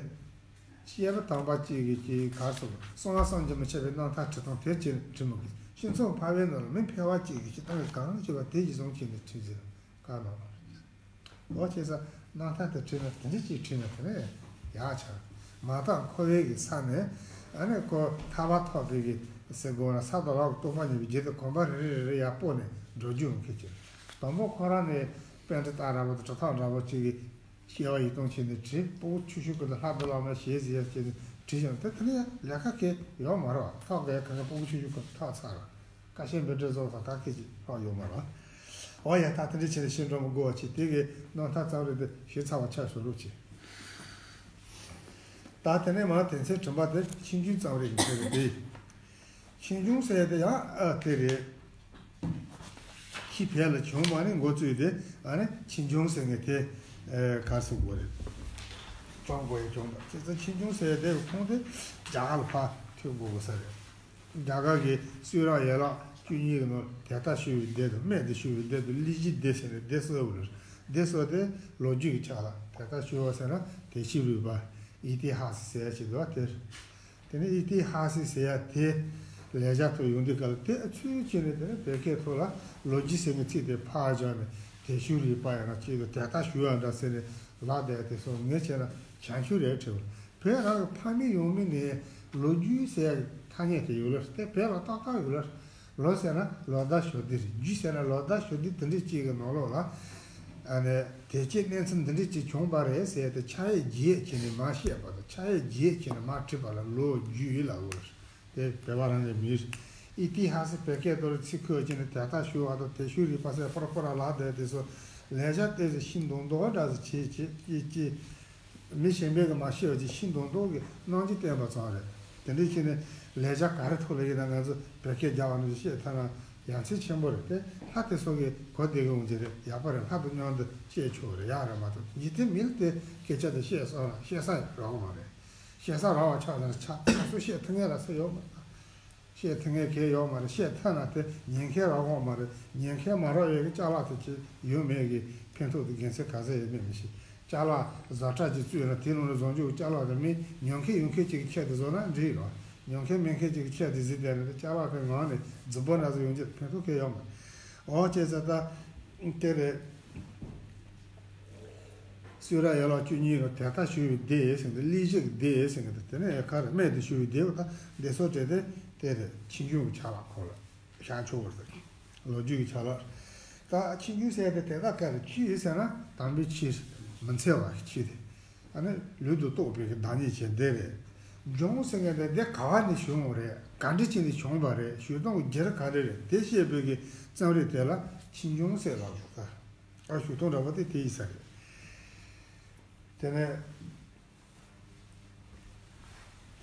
སྐྱེས་བུ་དམ་པ་གཅིག་གིས་ཀྱི་གར་སོང་གསང་བ་བསམ་གྱིས་མི་ཁྱབ་པའི་རྣམ་ཐར་བྲི་སྟངས་དེ་ཅི་བྲི་མི་དགོས། སྤྱི་ཚོགས་འཕར་བའི་ནང་ལ་མི་ཕལ་བ་གཅིག་གིས་སྤྱིར་བཏང་གི་གང་བྱེད་པ་དེ་གཞི་བཟུང་བྱས་ནས་བྲིས་ཟེར་བཀའ་གནང་བ་རེད། འོ་བྱས་ཙང་རྣམ་ཐར་དེ་བྲིས་ན་དེ་འདྲ་ཅིག་བྲིས་ན་དེ་ནས་ཡག་ཆགས། མ་དག་འཁོར་བའི་གི་ས་ནས་ཨ་ནི་ཁོ་ཐར་པ་ཐོབ་པའི་གི་ཟེར་དགོས་ན། ས་དང་ལམ་གྱི་སྟོང་པ་ཉིད་པའི་རྒྱུད་དེ་གོམ་པ་རེ་རེ་རེ་རེ་ཡར་སྤོས་ནས་འགྲོ་རྒྱུ་ཡོང་མཁན་ཅིག་དང་པོ་ཁོ་རང་ནས་པཎྜི་ཏ་འདྲ་པོ་དང་གྲུབ་ཐོབ་འདྲ་པོ་ཅིག་གི་སྐྱེ་བ་ཡིད་གཏོང་བྱས་ནས་བྲིས། སྤུ་གུ་ཆུང་ཆུང་སྐབས་ལ་ལྷ་བདེ་བླ་མའི་ཞལ་གཟིགས་ཡ་བྱས་ནས་བྲིས་ཀྱང་དེ་དེ་ནས་ལས་ཀ་གང་ཡང་ཡོད་མ་རེད་བ། ཐོག་གི་གང་ག་སྤུ་གུ་ཆུང་ཆུང་སྐབས་ཐོག་ཚར་བ། ཀ་ཤན་བེ་ཏྲི་བཟོ་དང་ཀ་ཁེ་ཅིག་ལྷག་ཡོད་མ་རེད། འོ་ཡ། ད་དེ་འདྲ་བྱས་ནས་ཤིང་སྒྲོམ་བགོ་བ་བྱས། དེ་གའི་རྣམ་ཐར་རྩོམ་རིག་དེ་ཞིབ་ཚགས་པ་ཆགས་ཤོར་རོགས་བྱས། ད་དེ་ནས་མར་དོན་ཚན་བདུན་པ་དེ་ཆོས་འབྱུང་རྩོམ་རིག་གི་ཆེད་དུ་དེ། ཆོས་འབྱུང་ཟེར་དེ་ཡང་ཨ་དེ་རེད། ཁྱི་བལ་ལ་བྱུང་མ་ནི་འགོ་བཙུགས་ཏེ་ཨ་ནི་ཆོས་འབྱུང་ཟེར་མཁན་དེ་ག་རེ་ཟེར་དགོས་རེད། བྱུང་དགོས་ཡ་བྱུང་ད། བྱས་ཙང་ཆོས་འབྱུང་ཟེར་དེ་གི་ཁུངས་དེ་རྒྱ་གར་ལ་ཕར་ཐུག་དགོས་དགོས་ས་རེད། རྒྱ་གར་གྱི་གསུང་རབ་ཡན་ལག་བཅུ་གཉིས་ཀྱི་ནང་དེ་ལྟར་ཞུ་བའི་སྡེ་དང་། སྨད་དུ་ཞུ་བའི་སྡེ་དང་། གླེང་གཞིའི་སྡེ་ཟེར་ནས་སྡེ་གསུམ་ཡོད་རེད། སྡེ་གསུམ་དེ་ལོ་རྒྱུས་ཀྱི་ཆ་ལ། དེ་ལྟར་ཞུ་བ་ཟེར་ན་དེ་ཤེས་རུས་པ་ཨི་ཏི་ཧ་སི་ཟེར་ཡ་ཞིག་འདུག་བ། དེ་དེ་ནས་ཨི་ཏི་ཧ་སི་ཟེར་ཡ་དེ་ལེགས་སྦྱར་ཐོག་ཡོང་དུས་སྐབས་ལ་དེ་ཚུལ་བྱས་ནས་དེ་ནས་བོད་སྐད་ཐོག་ལ་ལོ་རྒྱུས་ཟེར་མཁན་ཚིག་དེ་ཕར་སྦྱར་ནས་དེ་ཤེས་རུས་པ་ཡང་ན་ཅིག་ཏུ་དེ་ལྟར་ཞུ་བ་འདྲ་ཟེར་ནས་ལབ་བསྡད་དེ་སོང་། ངས་བྱས་ན་བྱང་ཆུབ་རེད་དྲན། བོད་རང་གི་ཕ་མེས་ཡང་མེས་ནས་ལོ་རྒྱུས་ཟེར་ཡ་ཐ་སྙད་དེ་ཡོད་ལ། དེ་བོད་ལ་ཏག་ཏག་ཡོད་ལ། ལོ་ཟེར་ན་ལོ་ཟླ་ཞོ་ལྡན་རེད། རྒྱུས་ཟེར་ན་ལོ་ཟླ་ཞོ་ལྡན་དེ་འདྲས་ཅིག་གི་ནང་ལོགས་ལ། ཨ་ནི་དེ་སྐྱེས་གནས་ཚུལ་འདི་འདྲས་ཅིག་བྱུང་བ་རེད་ཟེར་ཏེ་ཆ་ཡས་བརྒྱད་བྱས་ནས་མར་བཤད་པ་དང་། ཆ་ཡས་བརྒྱད་བྱས་ནས་མར་བྲིས་པ་ལ་ལོ་རྒྱུས་ལབ་དགོས་རེད། དེ་བོད་པ་རང་ནས་མིན། ཨི་ཏི་ཧ་སི་བོད་སྐད་དུ་ཚིག་ཁོས་བྱས་ནས་དེ་ལྟར་ཞུ་བ་དང་། དེ་ཤེས་རུས་པ་ཟེར་པོར་པོར་ལབ་བསྡད་དེ་ཚོ་ལེགས་སྦྱར་ཏོག་ཙམ་ཤེས་མདོག་མདོག་འདྲ་ཟིག་བྱས་བྱས་ཀྱི་ཀྱི། མི་གཞན་པས་ཀྱི་མ་ཤེས་པ་ཅིག་ཤེས་མདོག་མདོག་གི་རྣམ་འགྱུར་བསྟན་པ་ཙམ་རེད། དེ་འདྲ་བྱས་ནས་ལེགས་སྦྱར་ག་རེ་ཐོག་ལ་ཡིན་ན་ང་ཚོ་བོད་སྐད་རྒྱག་པ་ནང་བཞིན་བཤད་ཐུབ་ན་ཡ་མཚན་ཆེན་པོ་རེད་དེ། ལྷ་དེ་ཚོ་གིས་གོ་བདེ་གི་འོང་གི་རེད། ཡག་པོ་རེད། ལྷ་དང་མཉམ་དུ་བཤད་ཆོག་གི་རེད། ཡག་རེད་མ་གཏོགས་འཇིག་རྟེན་མི་ལ་དེ་སྐད་ཆ་དེ་བཤད་སོང་ན་བཤད་ས་རག་གི་མ་རེད། བཤད་ས་རག་པ་ཆགས་ན་ཆ་ཆ་སོ་བཤད་ཐུབ་མཁན་རག་ས་ཡོད་མ་རེད། བཤད་ཐུབ་མཁན་གང་ཡོད་མ་རེད། བཤད་ཐུབ་ན་དེ་ཉན་མཁན་རག་གི་མ་རེད། ཉན་མཁན་མ་རག་ཡས་ཀྱི་ཅ་ལག་དེ་ཅི་ཡོད་མེད་ཀྱི་ཕན་ཐོགས་དེ་དགེ་མཚན་ག་ཚད་ཡོད་མེད་མི་ཤེས། ཅ་ལག་བཟོ་གྲྭ་ཅིག་བཙུགས་ན་དེའི་ནང་ནས་བཟོ་རྒྱུ་ཅ་ལག་དེ་མི་ཉོ་མཁན་ཡོང་མཁན་ཅིག་གི་ཆེད་དུ་བཟོ་ན་འགྲིག་རོ། ཉོ་མཁན་མེད་མཁན་ཅིག་གི་ཆེད་དུ་བཟོས་བསྡད་ན་དེ་ཅ་ལག་དེ་ངང་ནས་རྫུན་པོ་འདྲ་ཟིག་ཡོང་རྒྱུ་ཕན་ཐོགས་གང་ཡོད་མ་རེད། འོ་བྱས་ཙང་ད་དེ་རེད། གསུང་རབ་ཡན་ལག་བཅུ་གཉིས་ཀྱི་དེ་ལྟར་ཞུ་བའི་སྡེ་ཟེར་གི་འདུག་གླེང་གཞིའི་སྡེ་ཟེར་གི་འདུག་དེ་ནས་ག་རེ་སྨད་དུ་ཞུ་བའི་སྡེ་བ་དང་སྡེ་སོགས་བྲལ་ཏེ་དེ་རེད། ཆོས་འབྱུང་གི་ཆ་ལག་ཁོ་ལ་བཞག་ཆོག་པ་རེད། ལོ་རྒྱུས་ཀྱི་ཆ་ལག་ད་ཆོས་འབྱུང་ཟེར་དེ་དེ་དག་ག་རེ་ཆོས་ཟེར་ན་དམ་པའི་ཆོས་མི་འཚེ་བ་ཆོས་དེ། ཨ་ནི་ལུགས་དང་རྟོགས་པའི་གི་བདག་ཉིད་ཅན་དེ་རེད། འབྱུང་ཟེར་མཁན་དེ་དེ་ག་བ་ནས་བྱུང་བ་རེད། ག་འདྲ་བྱས་ནས་བྱུང་བ་རེད། བྱུང་སྟངས་ཀྱི་རྒྱུ་ག་རེ་རེད། དེ་བཤད་པའི་གི་རྩོམ་རིག་དེ་ལ་ཆོས་འབྱུང་ཟེར་ལབ་ཡོད་ད། ཨ་བྱུང་སྟངས་འདྲ་པོ་དེ་དེ་ཡིན་ས་རེད། དེ་ནས་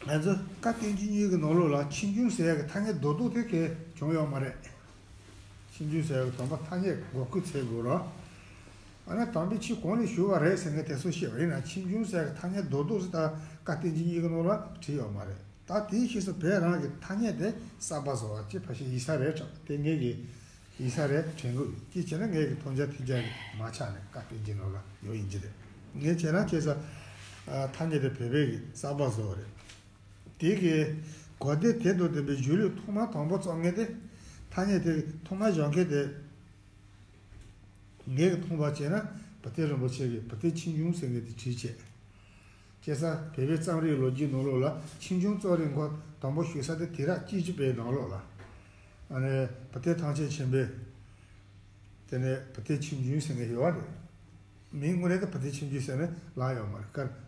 ང་ཚོ་བཀའ་བསྟན་བཅོས་གཉིས་ཀྱི་ནང་ལོགས་ལ་ཆོས་འབྱུང་ཟེར་ཡག་གི་ཐ་སྙད་རྡོག་རྡོག་དེ་གས་བྱུང་ཡོད་མ་རེད། ཆོས་འབྱུང་ཟེར་ཡག་གི་དང་པོ་ཐ་སྙད་འགོད་སྐུལ་བྱེད་དགོས་ར། ཨ་ནི་དམ་པའི་ཆོས་གོང་ནས་ཞུས་པ་རེད་ཟེར་མཁན་དེ་ཚོ་བཤད་པ་ཡིན་ན། ཆོས་འབྱུང་ཟེར་ཡག་གི་ཐ་སྙད་རྡོག་རྡོག་ཟེར་ད་བཀའ་བསྟན་བཅོས་གཉིས་ཀྱི་ནང་ལ་བྲིས་ཡོད་མ་རེད། ད་དེའི་ཕྱིས་སུ་བོད་རང་གི་ཐ་སྙད་དེ་གསར་པ་བཟོ་བ་ཅེས་ཕལ་ཆེར་ཡིན་ས་རེད་དྲ། དེ་ངེད་ཀྱི་ཡིན་ས་རེད་དྲན་གི་ཡོད། ཅིའི་ཕྱིར་ན་ངེད་ཀྱི་མཐོང་རྒྱ་ཐོས་རྒྱ་གི་མ་ཆགས་ནས་བཀའ་བསྟན་བཅོས་ནང་ལ་ཡོད་ཡིན་གྱི་རེད། ངས་བྱས་ན་བྱས་ཙང་ཐ་སྙད་དེ་བོད་པའི་གི་གསར་པ་བཟོ་བ་རེད། དེ་གི་གོ་བདེ་དེ་དང་ལྡན་པའི་གཞུང་ལུགས་ཐོག་མ་དང་པོ་བཙུགས་མཁན་དེ། ཐ་སྙད་དེ་ཐོག་མ་བཞག་མཁན་དེ། ངས་མཐོང་བ་བྱས་ན་བུ་སྟོན་རིན་པོ་ཆེ་གིས་བུ་སྟོན་ཆོས་འབྱུང་ཟེར་མཁན་དེ་བྲིས་བྱས། བྱས་ཙང་བོད་པའི་རྩོམ་རིག་ལོ་རྒྱུས་ནང་ལོགས་ལ་ཆོས་འབྱུང་རྩོམ་རིག་མགོ་དང་པོ་ཞུགས་ས་དེ་དུས་རབས་བཅུ་གཅིག་པའི་ནང་ལོགས་ལ། ཨ་ནི་བུ་སྟོན་ཐམས་ཅད་མཁྱེན་པས། དེ་ནས་བུ་སྟོན་ཆོས་འབྱུང་ཟེར་མཁན་ཡོད་རེད། མིང་དངོས་གནས་དེ་བུ་སྟོན་ཆོས་འབྱུང་ཟེར་ནས་ལབ་ཡོད་མ་རེད། བཀའ་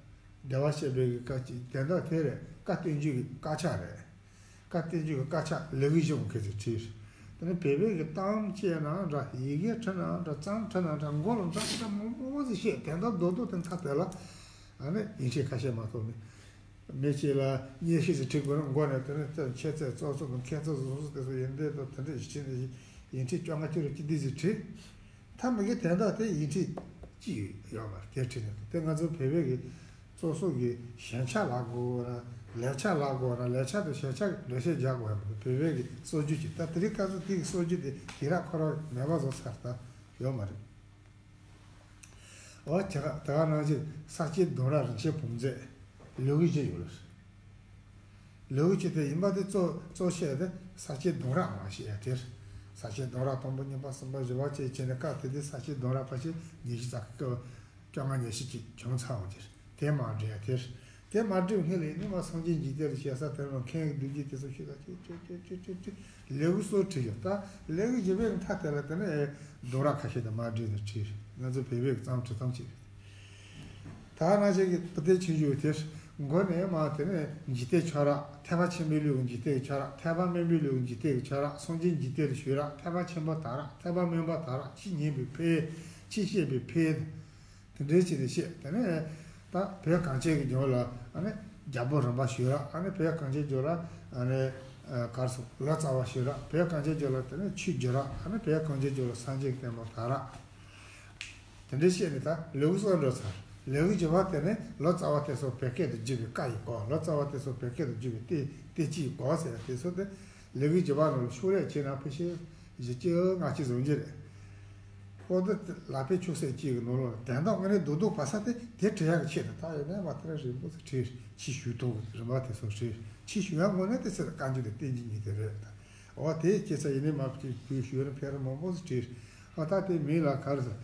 བདེ་བར་གཤེགས་པའི་གི་བཀའ་ཅིག་དོན་དག་དེ་རེད། བཀའ་བསྟན་བཅོས་ཀྱི་དཀར་ཆག་རེད། བཀའ་བསྟན་བཅོས་ཀྱི་དཀར་ཆག་ལེའུ་བཞི་བོ་ཁ་ཅིག་བྲིས། དེ་ནས་བོད་པའི་གི་གཏམ་བཤད་ན་འདྲ། ཡི་གེ་བྲིས་ན་འདྲ། རྩོམ་བྲིས་ན་འདྲ། མགོ་ལ་འདྲ་འདྲ་མང་པོ་ཞིག་བཤད། དོན་དག་རྡོག་རྡོག་དེ་མཐའ་དེ་ལ་ཨ་ནི་ཡིག་ཆ་ཁ་ཤས་མ་གཏོགས་མེད། མི་གཅིག་ལ་སྙན་ཞུ་ཞིག་བྲིས་དགོས་ན་མགོ་ནས་དེ་ནས་ད་འཆད་རྩོད་རྩོམ་གསུམ་དང་མཁས་རྩོམ་གསུམ་གསུམ་དེ་ཚོ་ཡིན་འདི་དང་དེ་འདྲ་ཞིག་བྲིས་ནས་ཡིག་ཆ་བཅོ་ལྔ་བཅུ་རེ་བཅུ་བདུན་ཞིག་བྲིས། མཐའ་མ་གི་དོན་དག་དེ་ཡིག་ཆ་གཅིག་ཡོད་མ་རེད། དེ་བྲིས་ནས་དེ་ང་ཚོ་བོད་པའི་གི་སོ་སོ་གི་ཞན་ཆ་ལབ་དགོས་ན་ལེགས་ཆ་ལབ་དགོས་ན་ལེགས་ཆ་དང་ཞན་ཆ་གི་འགྲེལ་བཤད་རྒྱག་དགོས་ཡ་མ་རེད། བོད་པའི་གི་སྲོལ་རྒྱུན་གྱི་ད་དེ་རིང་སྐབས་སུ་དེ་གི་སྲོལ་རྒྱུན་དེ་དུས་རབས་འཁོར་བ་མེད་པ་བཟོ་ཚར་ད་ཡོད་མ་རེད། འོ་དེ་ག་དེ་ག་ནང་བཞིན་ས་སྐྱའི་ལྡུམ་ར་རིན་ཆེན་བུམ་མཛོད་ལེའུ་བཞི་ཡོད་ལ། ལེའུ་བཞི་དེ་ཡིན་པ་དེ་གཙོ་གཙོ་བཤད་དེ་ས་སྐྱའི་ལྡུམ་ར་མ་ཞེས་ཡ་དེར། ས་སྐྱའི་ལྡུམ་ར་དང་པོ་གཉིས་པ་གསུམ་པ་བཞི་པ་བཅས་བྱས་ནས་སྐབས་དེ་དུས་ས་སྐྱའི་ལྡུམ་ར་ཕལ་ཆེར་ཉི་ཤུ་རྩ་གི་སྐབས་བཅོ་ལྔ་ཉི་ཤུ་ཅིག་བྱུང་ཚར་བ་དེར། དེ་མ་འགྲིག་དེར། དེ་མ་འགྲིག་སྔོན་ལ་ཡིན་ནི་མ་སངས་རྒྱས་འཇིག་རྟེན་ལ་བཤད་ས་དེར་མ་མཁན་གྱི་སྡུག་རྒྱུ་དེ་ཚོ་ཤེས་ད་ཅི་ཅི་ཅི་ཅི་ཅི་ཅི་ལེའུ་གསུམ་བྲིས་ཡོད། ད་ལེའུ་བཞི་པའི་མཐའ་དེ་ལ་དེ་ནས་ལྡུམ་ར་ཁ་ཤས་དང་མ་འགྲིག་ནས་བྲིས། ང་ཚོ་བོད་པའི་གཙང་བྲི་སྟངས་ཅིག་རེད། ད་ང་ཅག་གི་བུ་སྟོན་ཆོས་འབྱུང་དེར་མགོ་ནས་མ་དེ་ནས་འཇིག་རྟེན་ཆོས་ར། ཐེག་པ་ཆེན་པོའི་ལུགས་འཇིག་རྟེན་ཆོས་ར། ཐེག་པ་དམན་པའི་ལུགས་འཇིག་རྟེན་ཆོས་ར། སངས་རྒྱས་འཇིག་རྟེན་ལ་ཞུགས་ར། ཐེག་པ་ཆེན་པོ་དར་ར། ཐེག་པ་དམན་པ་དར་ར། ཕྱིས་ཉན་པའི་ཕན་ཡོན། ཕྱིས་བཤད་པའི་ཕན་ཡོན། དེ་འདྲའི་ཆེད་དུ་བཤད། དེ་ནས་ད་བོད་གངས་ཅན་གྱི་ལྗོངས་ལ་ཨ་ནི་རྒྱལ་པོ་རིམ་པ་ཞུ་ར། ཨ་ནི་བོད་གངས་ཅན་ལྗོངས་ལ་ཨ་ནི་གར་སོང་ལོ་ཙཱ་བ་ཞུ་ར། བོད་གངས་ཅན་ལྗོངས་ལ་དེ་ནས་ཆོས་བསྒྱུར་ར། ཨ་ནི་བོད་གངས་ཅན་ལྗོངས་ལ་སངས་རྒྱས་ཀྱི་བསྟན་པ་དར་ར། དེ་འདྲའི་བཤད་ནས་ད་ལེའུ་གསུམ་འགྲོ་ཚར། ལེའུ་བཞི་པ་དེ་ནི་ལོ་ཙཱ་བ་དེ་ཚོ་བོད་སྐད་དུ་བསྒྱུར་བའི་བཀའ་ཡི་སྐོར། ལོ་ཙཱ་བ་དེ་ཚོ་བོད་སྐད་དུ་བསྒྱུར་བའི་བསྟན་བསྟན་སྤྱིའི་སྐོར་ཟེར་ཡ་དེ་ཚོ་དེ་ལེའུ་བཞི་པ་ནང་ལ་ཤོག་ལྷེ་བྱས་ན་ཕལ་ཆེར་བཞི་བཅུ་ལྔ་བཅུ་ཟིན་གྱི་རེད། ཨོ་ད་ལག་པའི་ཆོས་ཟེར་གཅིག་གི་ནང་ལོགས་ལ་དོན་དག་དངོས་གནས་རྡོག་རྡོག་པ་ས་དེ་དེ་བྲི་ཡག་གི་ཆེད་དུ་ད་ཡོད་ནས་མ་ཐར་རིང་པོ་ཟེར་བྲིས། ཕྱིས་ཞུ་ཐུབ་རིམ་པ་དེ་ཚོ་བྲིས། ཕྱིས་ཞུ་ཡག་དངོས་གནས་དེ་ཚེ་ལ་བཀའ་འགྱུར་དེ་བསྟན་གྱི་ཉིད་དེ་རེད། ཨོ་དེ་སྐྱེ་ས་ཡིན་ནས་མ་བྲིས་བུ་ཞུ་ཡོད་ན་ཕེ་ར་མང་པོ་ཟེར་བྲིས། ཨོ་ད་དེ་མིང་ལ་གར་ཟེར།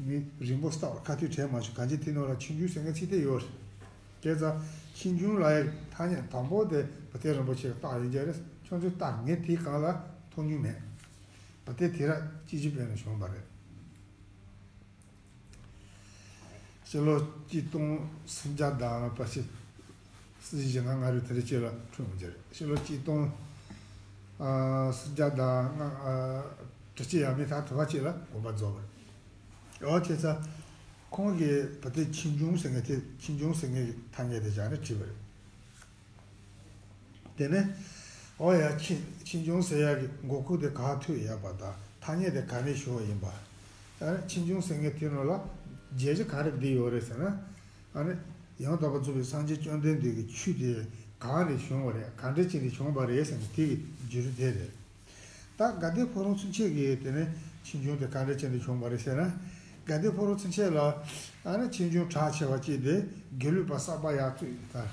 མི་རིང་པོ་ལྟ་བར་ཁ་ཐུག་དྲན་མ་བྱུང་། གང་ཅི་དེ་ནང་ལ་ཆོས་འབྱུང་ཟེར་མཁན་ཚིག་དེ་ཡོད་རེད། བྱས་ཙང་ཆོས་འབྱུང་ལབ་ཡག་ཐ་སྙད་དང་པོ་དེ་བུ་སྟོན་རིན་པོ་ཆེས་བཏགས་ཡིན་གྱི་རེད། ཁྱོད་ཚོས་བཏགས། ངས་དེའི་སྒང་ལ་མཐོང་མྱོང་མེད། བུ་སྟོན་དུས་རབས་བཅུ་བཞི་པའི་ནང་བྱུང་བ་རེད། ཕྱི་ལོ་གཅིག་སྟོང་སུམ་བརྒྱ་དང་ཕལ་ཆེར་སྲིད་ཞི་ལྔ་ལྔ་རེ་དེ་རེ་གཅིག་ལ་འཁྲུངས་ཡོང་གི་རེད། ཕྱི་ལོ་གཅིག་སྟོང་ཨ་སུམ་བརྒྱ་དང་ལྔ་ཨ་དྲུག་ཅུ་ཡས་མས་ད་དུ་བ་གཅིག་ལ་དགོངས་པ་རྫོགས་པ་རེད། འོ་བྱས་ཙང་ཁོང་གིས་བུ་སྟོན་ཆོས་འབྱུང་ཟེར་མཁན་དེ་ཆོས་འབྱུང་ཟེར་མཁན་གྱི་ཐ་སྙད་དེ་སྦྱར་ནས་བྲིས་པ་རེད། དེ་ནས་འོ་ཡ་ཆོས་ཆོས་འབྱུང་ཟེར་ཡག་གི་འགོད་སྐུལ་དེ་ག་ཐུག་ཡོད་པ་དང་ཐ་སྙད་དེ་ག་ནས་ཞུ་བ་ཡིན་པ། ཨ་ནི་ཆོས་འབྱུང་ཟེར་མཁན་དེ་ནང་ལ་བརྗོད་གཞི་ག་རེ་བསྡུས་ཡོད་རེད་ཟེར་ན། ཨ་ནི་ཡང་དག་པར་རྫོགས་པའི་སངས་རྒྱས་བཅོམ་ལྡན་འདས་ཀྱི་ཆོས་དེ་གང་ནས་བྱུང་བ་རེད། གང་འདྲ་བྱས་ནས་བྱུང་བ་རེད་ཟེར་ན་དེ་གི་བརྗོད་རིམ་དེ་རེད། ད་དགའ་ལྡན་ཕོ་བྲང་ཚུན་ཆད་ཀྱི་དེ་ནས་ཆོས་འབྱུང་དེ་གང་འདྲ་བྱས་ནས་བྱུང་བ་རེད་ཟེར་ན། དགའ་ལྡན་ཕོ་བྲང་ཚུན་ཆད་ལ་ཨ་ནི་ཆོས་འབྱུང་གྲགས་ཆེ་བ་གཅིག་དེ་དགེ་ལུགས་པ་བསགས་པ་ཡར་བཙུགས་ཡོད་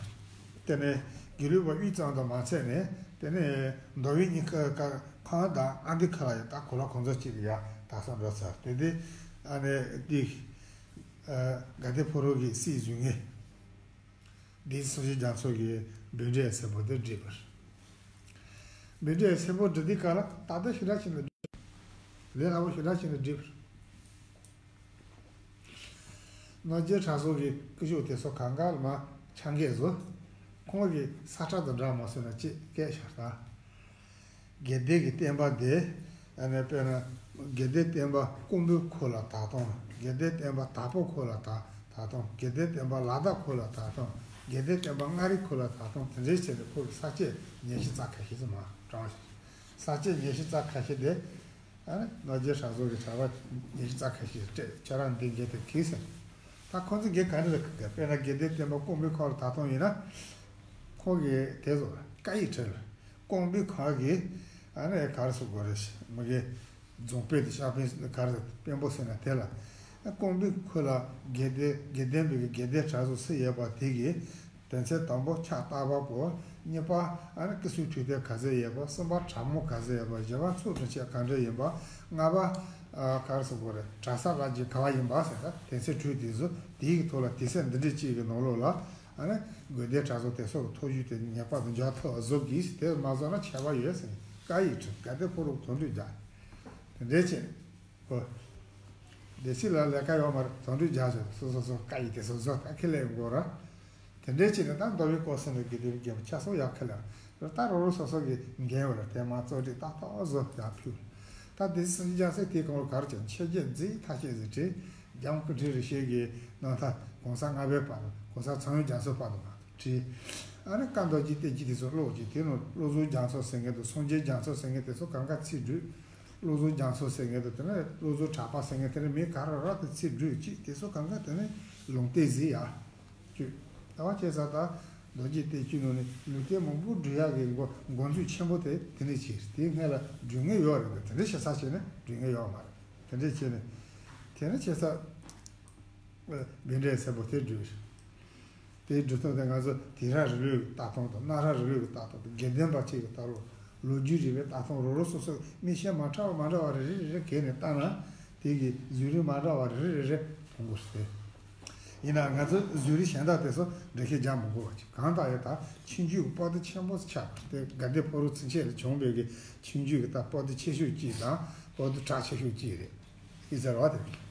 ད། དེ་ནས་དགེ་ལུགས་པ་དབུས་གཙང་དུ་མ་ཚད་ནས་དེ་ནས་མདོ་དབུས་གཉིས་ཀ་ཀ་ཁམས་དང་ཨ་མདོའི་ཁ་ལ་ཡང་ད་གོ་ལ་གང་ཚ་གཅིག་ཡར་དར་ས་འགྲོ་ཚར། དེ་དེ་ཨ་ནི་དེ་དགའ་ལྡན་ཕོ་བྲང་གི་སྲིད་བཟུང་ངེས། དེ་སངས་རྒྱས་རྒྱ་མཚོ་གིས་བཻ་ཌཱུརྱ་སྲས་པོ་དེ་བསྒྲིགས་པ་རེད། བཻ་ཌཱུརྱ་སྲས་པོ་བསྒྲིགས་དུས་སྐབས་ལ་ད་ལྟ་ཞེ་དྲག་ཅིག་ལ་བསྒྲིགས་པ་རེད། ལས་སླ་པོ་ཞེ་དྲག་ཅིག་ལ་བསྒྲིགས་པ་རེད། རྣམ་རྒྱལ་གྲགས་ཚོགས་ཀྱི་སྐུ་ཞབས་དེ་ཚོ་གང་ག་ལ་མ་ཆ་འགས་བཟོ། ཁོང་གིས་ས་ཁྲ་དང་འདྲ་མ་སོང་ན་ཅེས་སྐད་ཤར་ད། དགེ་ལྡན་གྱི་བསྟན་པ་དེ། ཨ་ནི་དཔེར་ན། དགེ་ལྡན་བསྟན་པ་ཀོང་པོའི་ཁུལ་ལ་དར་སྟངས། དགེ་ལྡན་བསྟན་པ་དྭགས་པོའི་ཁུལ་ལ་དར་དར་སྟངས། དགེ་ལྡན་བསྟན་པ་ལ་དྭགས་ཁུལ་ལ་དར་སྟངས། དགེ་ལྡན་བསྟན་པ་མངའ་རིས་ཁུལ་ལ་ད་དུང་དེ་འདྲའི་བྱས་ཏེ་ཁོ་གི་ས་བཅད་ཉི་ཤུ་རྩ་ཁ་ཤས་ཙམ་མ་དྲངས་ཤིང་། ས་བཅད་ཉི་ཤུ་རྩ་ཁ་ཤས་དེ། ཨ་ནི་གནོད་སྦྱིན་གྲྭ་ཚང་གི་གྲྭ་པ་ཉི་ཤུ་རྩ་ཁ་ཤས་སྤྲད། ཁྱེད་རང་འདི་འགན་དེ་འཁྱེར་ཟེར། ད་ཁོ་ཚོ་འགན་ག་འདྲ་ལ་འཁྱེར་གི། དཔེར་ན་དགེ་ལྡན་བསྟན་པ་ཀོང་པོའི་ཁུལ་ལ་ད་དུང་ཡིན་ན། ཁོ་གི་དེ་ཚོ་བཀའ་ཡིག་བྲིས་ལ། ཀོང་པོའི་ཁུལ་གི། ཨ་ནི་ག་རེ་ཟེར་དགོས་རེད། མི་གི་རྫོང་དཔོན་དེ་ཤར་དཔོན་ག་རེ་དཔོན་པོ་ཟེར་ན་དེ་ལ། ཀོང་པོའི་ཁུལ་ལ་དགེ་ལྡན་དགེ་ལྡན་པའི་གི་དགེ་ལྡན་གྲྭ་ཚང་སུ་ཡོད་པ་དེ་གི། དོན་ཚན་དང་པོ་ཕྱག་བཏབ་པ་པོ། གཉིས་པ་ཨ་ནི་སྐུ་གསུང་ཐུགས་རྟེན་ག་ཚོད་ཡོད་པ། གསུམ་པ་གྲྭ་མོ་ག་ཚོད་ཡོད་པ། བཞི་པ་ཚོགས་དྲུང་ཆེན་ག་འདྲ་ཡིན་པ། ལྔ་པ་ཨ་ག་རེ་ཟེར་དགོས་རེད། གྲྭ་ས་ལ་ཅིག་ག་བ་ཡིན་པ་ཟེར། ད་དོན་ཚན་དྲུག་དེ་ཚོ་དེའི་ཐོག་ལ་དུས་ཚོད་འདི་འདྲ་གཅིག་གི་ནང་ལོགས་ལ། ཨ་ནི་དགོན་སྡེ་གྲྭ་ཚང་དེ་ཚོ་གི་ཐོ་གཞུང་དེ་ངེས་པར་དུ་འཇོག་ཐུབ་པ་བཟོ་དགོས་ཟེར། དེ་མ་བཟོ་ན་ཁྱད་པར་ཡོད་ཟེར་ནས་བཀའ་ཡིག་བྲིས། དགའ་ལྡན་ཕོ་བྲང་དོན་གྲུབ་རྒྱལ། དེ་འདྲའི་ཆེད། ཨོ། སྡེ་སྲིད་ལ་ལས་ཀ་ཡོད་མ་རེད། དོན་གྲུབ་རྒྱལ་ཚོ་སོ་སོ་སོ་བཀའ་ཡིག་དེ་ཚོ་བཟོ་ད་ཁས་ལེན་དགོས་ར། དེ་འདྲའི་བྱས་ནས་ད་མདོ་དབུས་ཀོང་གསལ་ནས་དགེ་ལྡན་རྒན་པོ་ཆ་ཚང་ཡར་ཁས་ལེན་ར། ད་རོ་རོ་སོ་སོ་གི་འགན་ཡོད་ར། དེ་མ་གཙོ་སྒྲིག་ཏག་ཏག་བཟོ་ཡར་ཕུལ། ད་དེ་སྲིད་སྐྱོང་སྲིད་དེའི་གོང་ལ་ག་རེ་བྱས། ཆོས་བརྒྱུད་འཛིན་ཐག་བཅད་ཟིན་བྲིས། རྒྱལ་དབང་སྐུ་ཕྲེང་རིམ་བྱོན་གྱི་རྣམ་ཐར་གོང་ས་ལྔ་པའི་བར་དུ། གོང་ས་འཕགས་ཡུལ་རྒྱ་མཚོའི་བར་དུ་མ་བྲིས། ཨ་ནི་བཀའ་མདོ་རྒྱུད་བསྟན་བཅོས་དེ་ཚོ་ཀློག་ཅིག། དེ་ནང་བློ་བཟང་རྒྱ་མཚོ་ཟེར་མཁན་དང་། སངས་རྒྱས་རྒྱ་མཚོ་ཟེར་མཁན་དེ་ཚོ་གང་ག་ཚིག་བསྒྲིལ། བློ་བཟང་རྒྱ་མཚོ་ཟེར་མཁན་དང་། དེ་ནས་བློ་བཟང་གྲགས་པ་ཟེར་མཁན་དེ་ནས་མིང་ག་རེ་རག་དེ་ཚིག་བསྒྲིལ་ཅིག། དེ་ཚོ་གང་ག་དེ་ནས་ལུང་བསྟན་ཟིན་ཡ་བཅུག། ད་བ་བྱས་ཙང་ད་མདོ་རྒྱུད་བསྟན་བཅོས་ནང་ནས་ལུང་བསྟན་མང་པོ་བསྒྲིལ་ཡག་གི་འགོ་འགོ་འཛུགས་ཆེན་པོ་དེ་དེ་ནས་བྱས། དེའི་སྔོན་ལ་བསྒྲིལ་མཁན་ཡོད་རེད་འདུག། དེ་འདྲ་བྱེད་ས་བྱས་ནས་བསྒྲིལ་མཁན་ཡོད་མ་རེད། དེ་འདྲ་བྱས་ནས་དེ་ནས་བྱས་ཙང་། བཻ་ཌཱི་ཚེ་པོ་དེ་བསྒྲུབས། དེའི་སྒྲུབ་སྟངས་དེ་ང་ཚོ་དེ་ར་རི་ལུགས་ཀྱི་ལྟ་སྟངས་དང་། གནའ་ར་རི་ལུགས་ཀྱི་ལྟ་སྟངས་དང་། དགེ་ལྡན་པ་གཅིག་གི་ལྟ་ལུགས། ལོ་རྒྱུས་རིག་པའི་ལྟ་སྟངས་རོ་རོ་སོ་སོ། མིག་ཤེལ་མ་འདྲ་བ་མ་འདྲ་བ་རེ་རེ་རེ་གྱེས་ནས་བལྟས་ན། དེ་གི་བཟོ་རིག་མ་འདྲ་བ་རེ་རེ་རེ་མཐོང་གི་རེད། ཡིན་ནའང་ང་ཚོ་བཟོ་རིག་གཞན་དག་དེ་ཚོ་འགྲེལ་བཤད་རྒྱག་མི་དགོས་པ་ཅིག། གང་ལྟར་ཡང་ད་ཆོས་བརྒྱུད་ཀྱི་དཔལ་དུ་ཆེན་པོ་ཆགས་པ་དེ་དགའ་ལྡན་ཕོ་བྲང་ཚུན་ཆད་ལ་བྱུང་བའི་གི་ཆོས་བརྒྱུད་ཀྱི་ད་དཔལ་དུ་ཆེ་ཤོས་གཅིག་དང་། དཔལ་དུ་གྲགས་ཆེ་ཤོས་གཅིག་རེད། ཡིན་ཟེར་བ་དེ་རེད།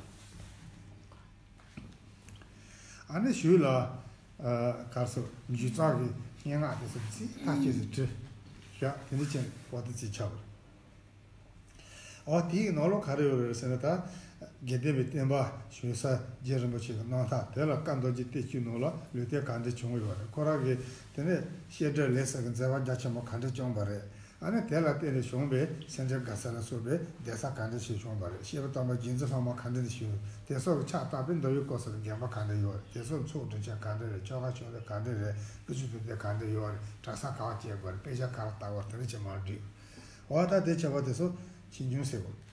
ཨ་ནི་ཞུས་ལ། ཨ། གར་སོགས་འཇུ་རྩང་གི་སྙན་ངག་དེ་ཚོ་ཚིག་ཐག་ཆོད་ཟིག་བྲིས་བཞག། དེ་འདྲ་བྱས་ནས་པོ་ཏི་ཚིག་ཆགས་པ་རེད། འོ། དེའི་ནང་ལོགས་ག་རེ་ཡོད་རེད་ཟེར་ན། ད་དགེ་ལྡན་པའི་བསྟན་པ་བྱོན་ས་རྗེ་རིན་པོ་ཆེ་གི་རྣམ་ཐར་དེ་ལ། བཀའ་མདོ་རྒྱུད་བསྟན་བཅོས་ནང་ལ་ལུང་བསྟན་ག་འདྲ་བྱུང་ཡོད་རེད། ཁོ་རང་གིས་དེ་ནས་བཤད་སྒྲུབ་ལས་གསུམ་གྱི་མཛད་པ་རྒྱ་ཆེན་པོ་ག་འདྲ་བསྐྱངས་པ་རེད། ཨ་ནི་དེ་ལ་བརྟེན་ནས་བྱུང་བའི་སེམས་ཅན་དགའ་ཚལ་ལ་སོགས་པའི་གདན་ས་ག་འདྲ་ཞིག་བྱུང་བ་རེད། སྐྱེས་བུ་དམ་པ་རྗེ་བཙུན་སློབ་མ་ག་འདྲ་ཞིག་བྱུང་། དེ་ཚོ་གི་ཕྱག་བཏབ་པའི་མདོ་དབུས་ཀོང་གསལ་ལ་དགོན་པ་ག་འདྲ་ཡོད་རེད། དེ་ཚོ་ཚོགས་དྲུང་ཆེན་ག་འདྲ་རེད། ཆོ་ག་ཕྱོགས་རིས་ག་འདྲ་རེད། སྐུ་ཚེ་དུས་དེབ་ག་འདྲ་ཡོད་རེད། གྲྭ་ས་ག་བ་སྐྱེས་དགོས་རེད། དཔེ་ཆ་ག་བ་ལྟ་དགོས་རེད། དེ་འདྲ་ཅིག་མར་བསྒྲིགས། འོ། ད་དེ་བྱས་པ་དེ་ཚོ་ཆོས་འབྱུང་ཟེར་བ།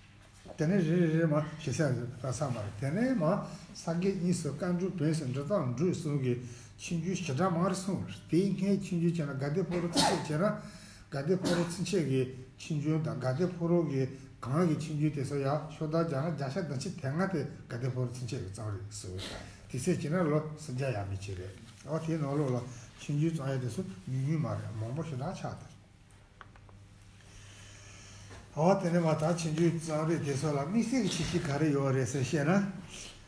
དེ་ནས་རེ་རེ་རེ་མར་ཞུ་ས་རག་ས་མ་རེད། དེ་ནས་མར་ས་དགེ་གཉིས་སུ་བཀའ་འགྲོ་བོན་སྲིད་འབྲི་སྟངས་འབྲུག་གསུམ་གྱི་ཆོས་འབྱུང་ཞེ་དྲག་མང་རུ་སོང་བ་རེད། དེའི་སྔའི་ཆོས་འབྱུང་བྱས་ན་དགའ་ལྡན་ཕོ་བྲང་ཚུན་ཆད་བྱས་ན། དགའ་ལྡན་ཕོ་བྲང་ཚུན་ཆད་ཀྱི་ཆོས་འབྱུང་དང་། དགའ་ལྡན་ཕོ་བྲང་གི་གོང་གི་ཆོས་འབྱུང་དེ་ཚོ་ཡར་ཕྱོགས་བསྡོམས་བརྒྱབ་ན་བརྒྱ་ཆ་བདུན་ཅུ་དོན་ལྔ་དེ་དགའ་ལྡན་ཕོ་བྲང་ཚུན་ཆད་ཀྱི་རྩོམ་རིག་ཟེར་བ་རེད། དེ་ཚོ་བྱས་ན་ལོ་སུམ་བརྒྱ་ཡས་མས་ཅིག་རེད། འོ། དེའི་ནང་ལོགས་ལ་ཆོས་འབྱུང་རྩོམ་ཡག་དེ་ཚོ་ཉུང་ཉུང་མ་རེད། མང་པོ་ཞེ་དྲག་ཆགས་འདུག། འོ། དེ་ནས་མར་ད་ཆོས་འབྱུང་རྩོམ་རིག་དེ་ཚོ་ལ་དམིགས་བསལ་གྱི་ཁྱད་ཆོས་ག་རེ་ཡོད་རེད་ཟེར་བཤད་ན།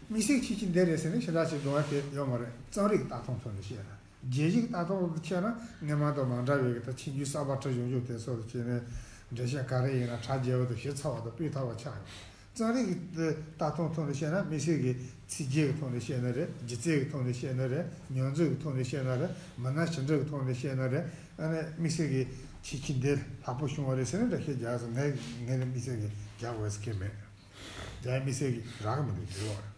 དམིགས་བསལ་གྱི་ཁྱད་ཆོས་འདི་རེད་ཟེར་ནས་ཞེ་དྲག་ཅིག་འདོན་ཡག་དེ་ཡོད་མ་རེད། རྩོམ་རིག་གི་ལྟ་སྟངས་ཐོག་ནས་བཤད་ན། རྒྱལ་སྤྱིའི་ལྟ་སྟངས་ཐོག་ནས་བཤད་ན། སྔོན་མ་དང་མ་འདྲ་བའི་གི་ད་ཆོས་འབྱུང་གསར་པ་བྲི་ཡོང་རྒྱུ་དེ་ཚོ་ལ་བྱས་ནས་འགྲེལ་བཤད་ག་རེ་ཡིན་ན་གྲགས་ཆེ་བ་དང་ཞིབ་ཚགས་པ་དང་སྤུས་དག་པ་ཆགས་ཡོད། རྩོམ་རིག་གི་ལྟ་སྟངས་ཐོག་ནས་བཤད་ན། དམིགས་བསལ་གྱི་ཚིག་རྒྱན་གྱི་ཐོག་ནས་བཤད་ན་རེད། སྒྱུ་རྩལ་གྱི་ཐོག་ནས་བཤད་ན་རེད། མྱོང་ཚོར་གྱི་ཐོག་ནས་བཤད་ན་རེད། མི་སྣ་ཞིབ་འབྲི་གི་ཐོག་ནས་བཤད་ན་རེད། ཨ་ནི་དམིགས་བསལ་གྱི་ཁྱད་ཆོས་འདི་ལྷག་པོ་བྱུང་བ་རེད་ཟེར་ནས་འགྲེལ་བཤད་རྒྱག་ས། ངས་ངས་ནི་དམིགས་བསལ་གྱི་རྒྱག་དགོས་ཟེར་གྱི་མེད། རྒྱག་ཡག་དམིགས་བསལ་གྱི་རག་གི་མི་འདུག། འགྲིག་གི་རེད།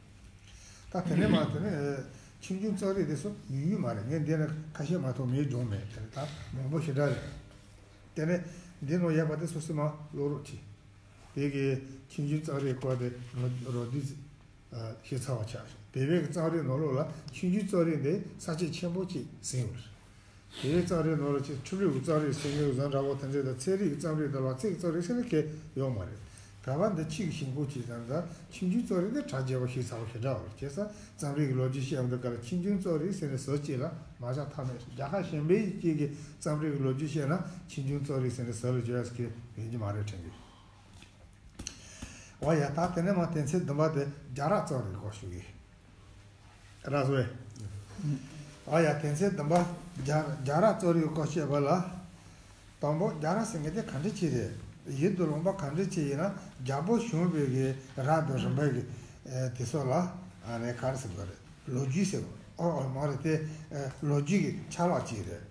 ད་དེ་ནས་མར་དེ་ནས་ཆོས་འབྱུང་རྩོམ་རིག་དེ་ཚོ་ཉུང་ཉུང་མ་རེད། ངས་འདི་ནས་ཁ་ཤས་མ་གཏོགས་མིང་སྦྱོང་མེད། དེ་ནས་ད་མང་པོ་ཞེ་དྲག་རེད། དེ་ནས་འདི་ནང་ཡོད་པ་དེ་སོ་སོས་མར་ཀློག་རོགས་གྱིས། དེ་གི་ཆོས་འབྱུང་རྩོམ་རིག་སྐོར་དེ་རོ་རོ་བསྡུས་ཞིབ་ཚགས་པ་ཆགས། བོད་པའི་གི་རྩོམ་རིག་ནང་ལོགས་ལ་ཆོས་འབྱུང་རྩོམ་རིག་འདི་ས་བཅད་ཆེན་པོ་གཅིག་ཟིན་ཡོད་རེད། བོད་པའི་རྩོམ་རིག་ནང་ལ་ཆོས་འཁྲུལ་རིག་གི་རྩོམ་རིག་ཟེར་མཁན་བཟོ་འདྲ་བོ་དེ་འདྲ་དང་། ཚན་རིག་གི་རྩོམ་རིག་དང་། ལག་རྩལ་གྱི་རྩོམ་རིག་ཟེར་ནས་གང་ཡང་ཡོད་མ་རེད། ག་བ་འདི་ཆོས་ཀྱི་ཞིང་ཁམས་ཅིག་དང་། ད་ཆོས་འབྱུང་རྩོམ་རིག་འདི་གྲགས་ཆེ་བ་ཞིབ་ཚགས་པ་ཞེ་དྲག་ཡོད་རེད། བྱས་ཙང་རྩོམ་རིག་གི་ལོ་རྒྱུས་བཤད་ཡོང་དུས་སྐབས་ལ་ཆོས་འབྱུང་རྩོམ་རིག་ཟེར་ནས་ཟུར་གཅིག་ལ་མ་བཞག་ཐབས་མེད། རྒྱལ་ཁབ་གཞན་པའི་ཅིག་གི་རྩོམ་རིག་གི་ལོ་རྒྱུས་བཤད་ན་ཆོས་འབྱུང་རྩོམ་རིག་ཟེར་ནས་ཟུར་ལ་བརྗོད་ཡག་ཟེར་མཁན་ཡོང་རྒྱུ་མ་རེད་དྲན་གི། འོ་ཡ། ད་དེ་ནས་མར་དོན་ཚན་བདུན་པ་དེ་རྒྱ་ར་རྩོམ་རིག་སྐོར་ཞུ་གི། ར་བཟོ་བས། འོ་ཡ། དོན་ཚན་བདུན་པ་རྒྱ་རྒྱ་ར་རྩོམ་རིག་སྐོར་བཤད་པ་ལ། དང་པོ་རྒྱ་ར་ཟེར་མཁན་དེ་ག་འདྲ་ཅིག་རེད། ཡུལ་དུ་ལུང་པ་ག་འདྲ་ཅིག་ཡིན་ན། རྒྱལ་པོ་བྱུང་བའི་གི་ར་དང་རིམ་པའི་གི་ཨེ་དེ་ཚོ་ལ་ཨ་ནི་ག་རེ་ཟེར་དགོས་རེད། ལོ་རྒྱུས་ཟེར་དགོས། ཨོ་ཨོ་མ་རེད་དེ། ཨ་ལོ་རྒྱུས་ཀྱི་ཆ་ལག་ཅིག་རེད།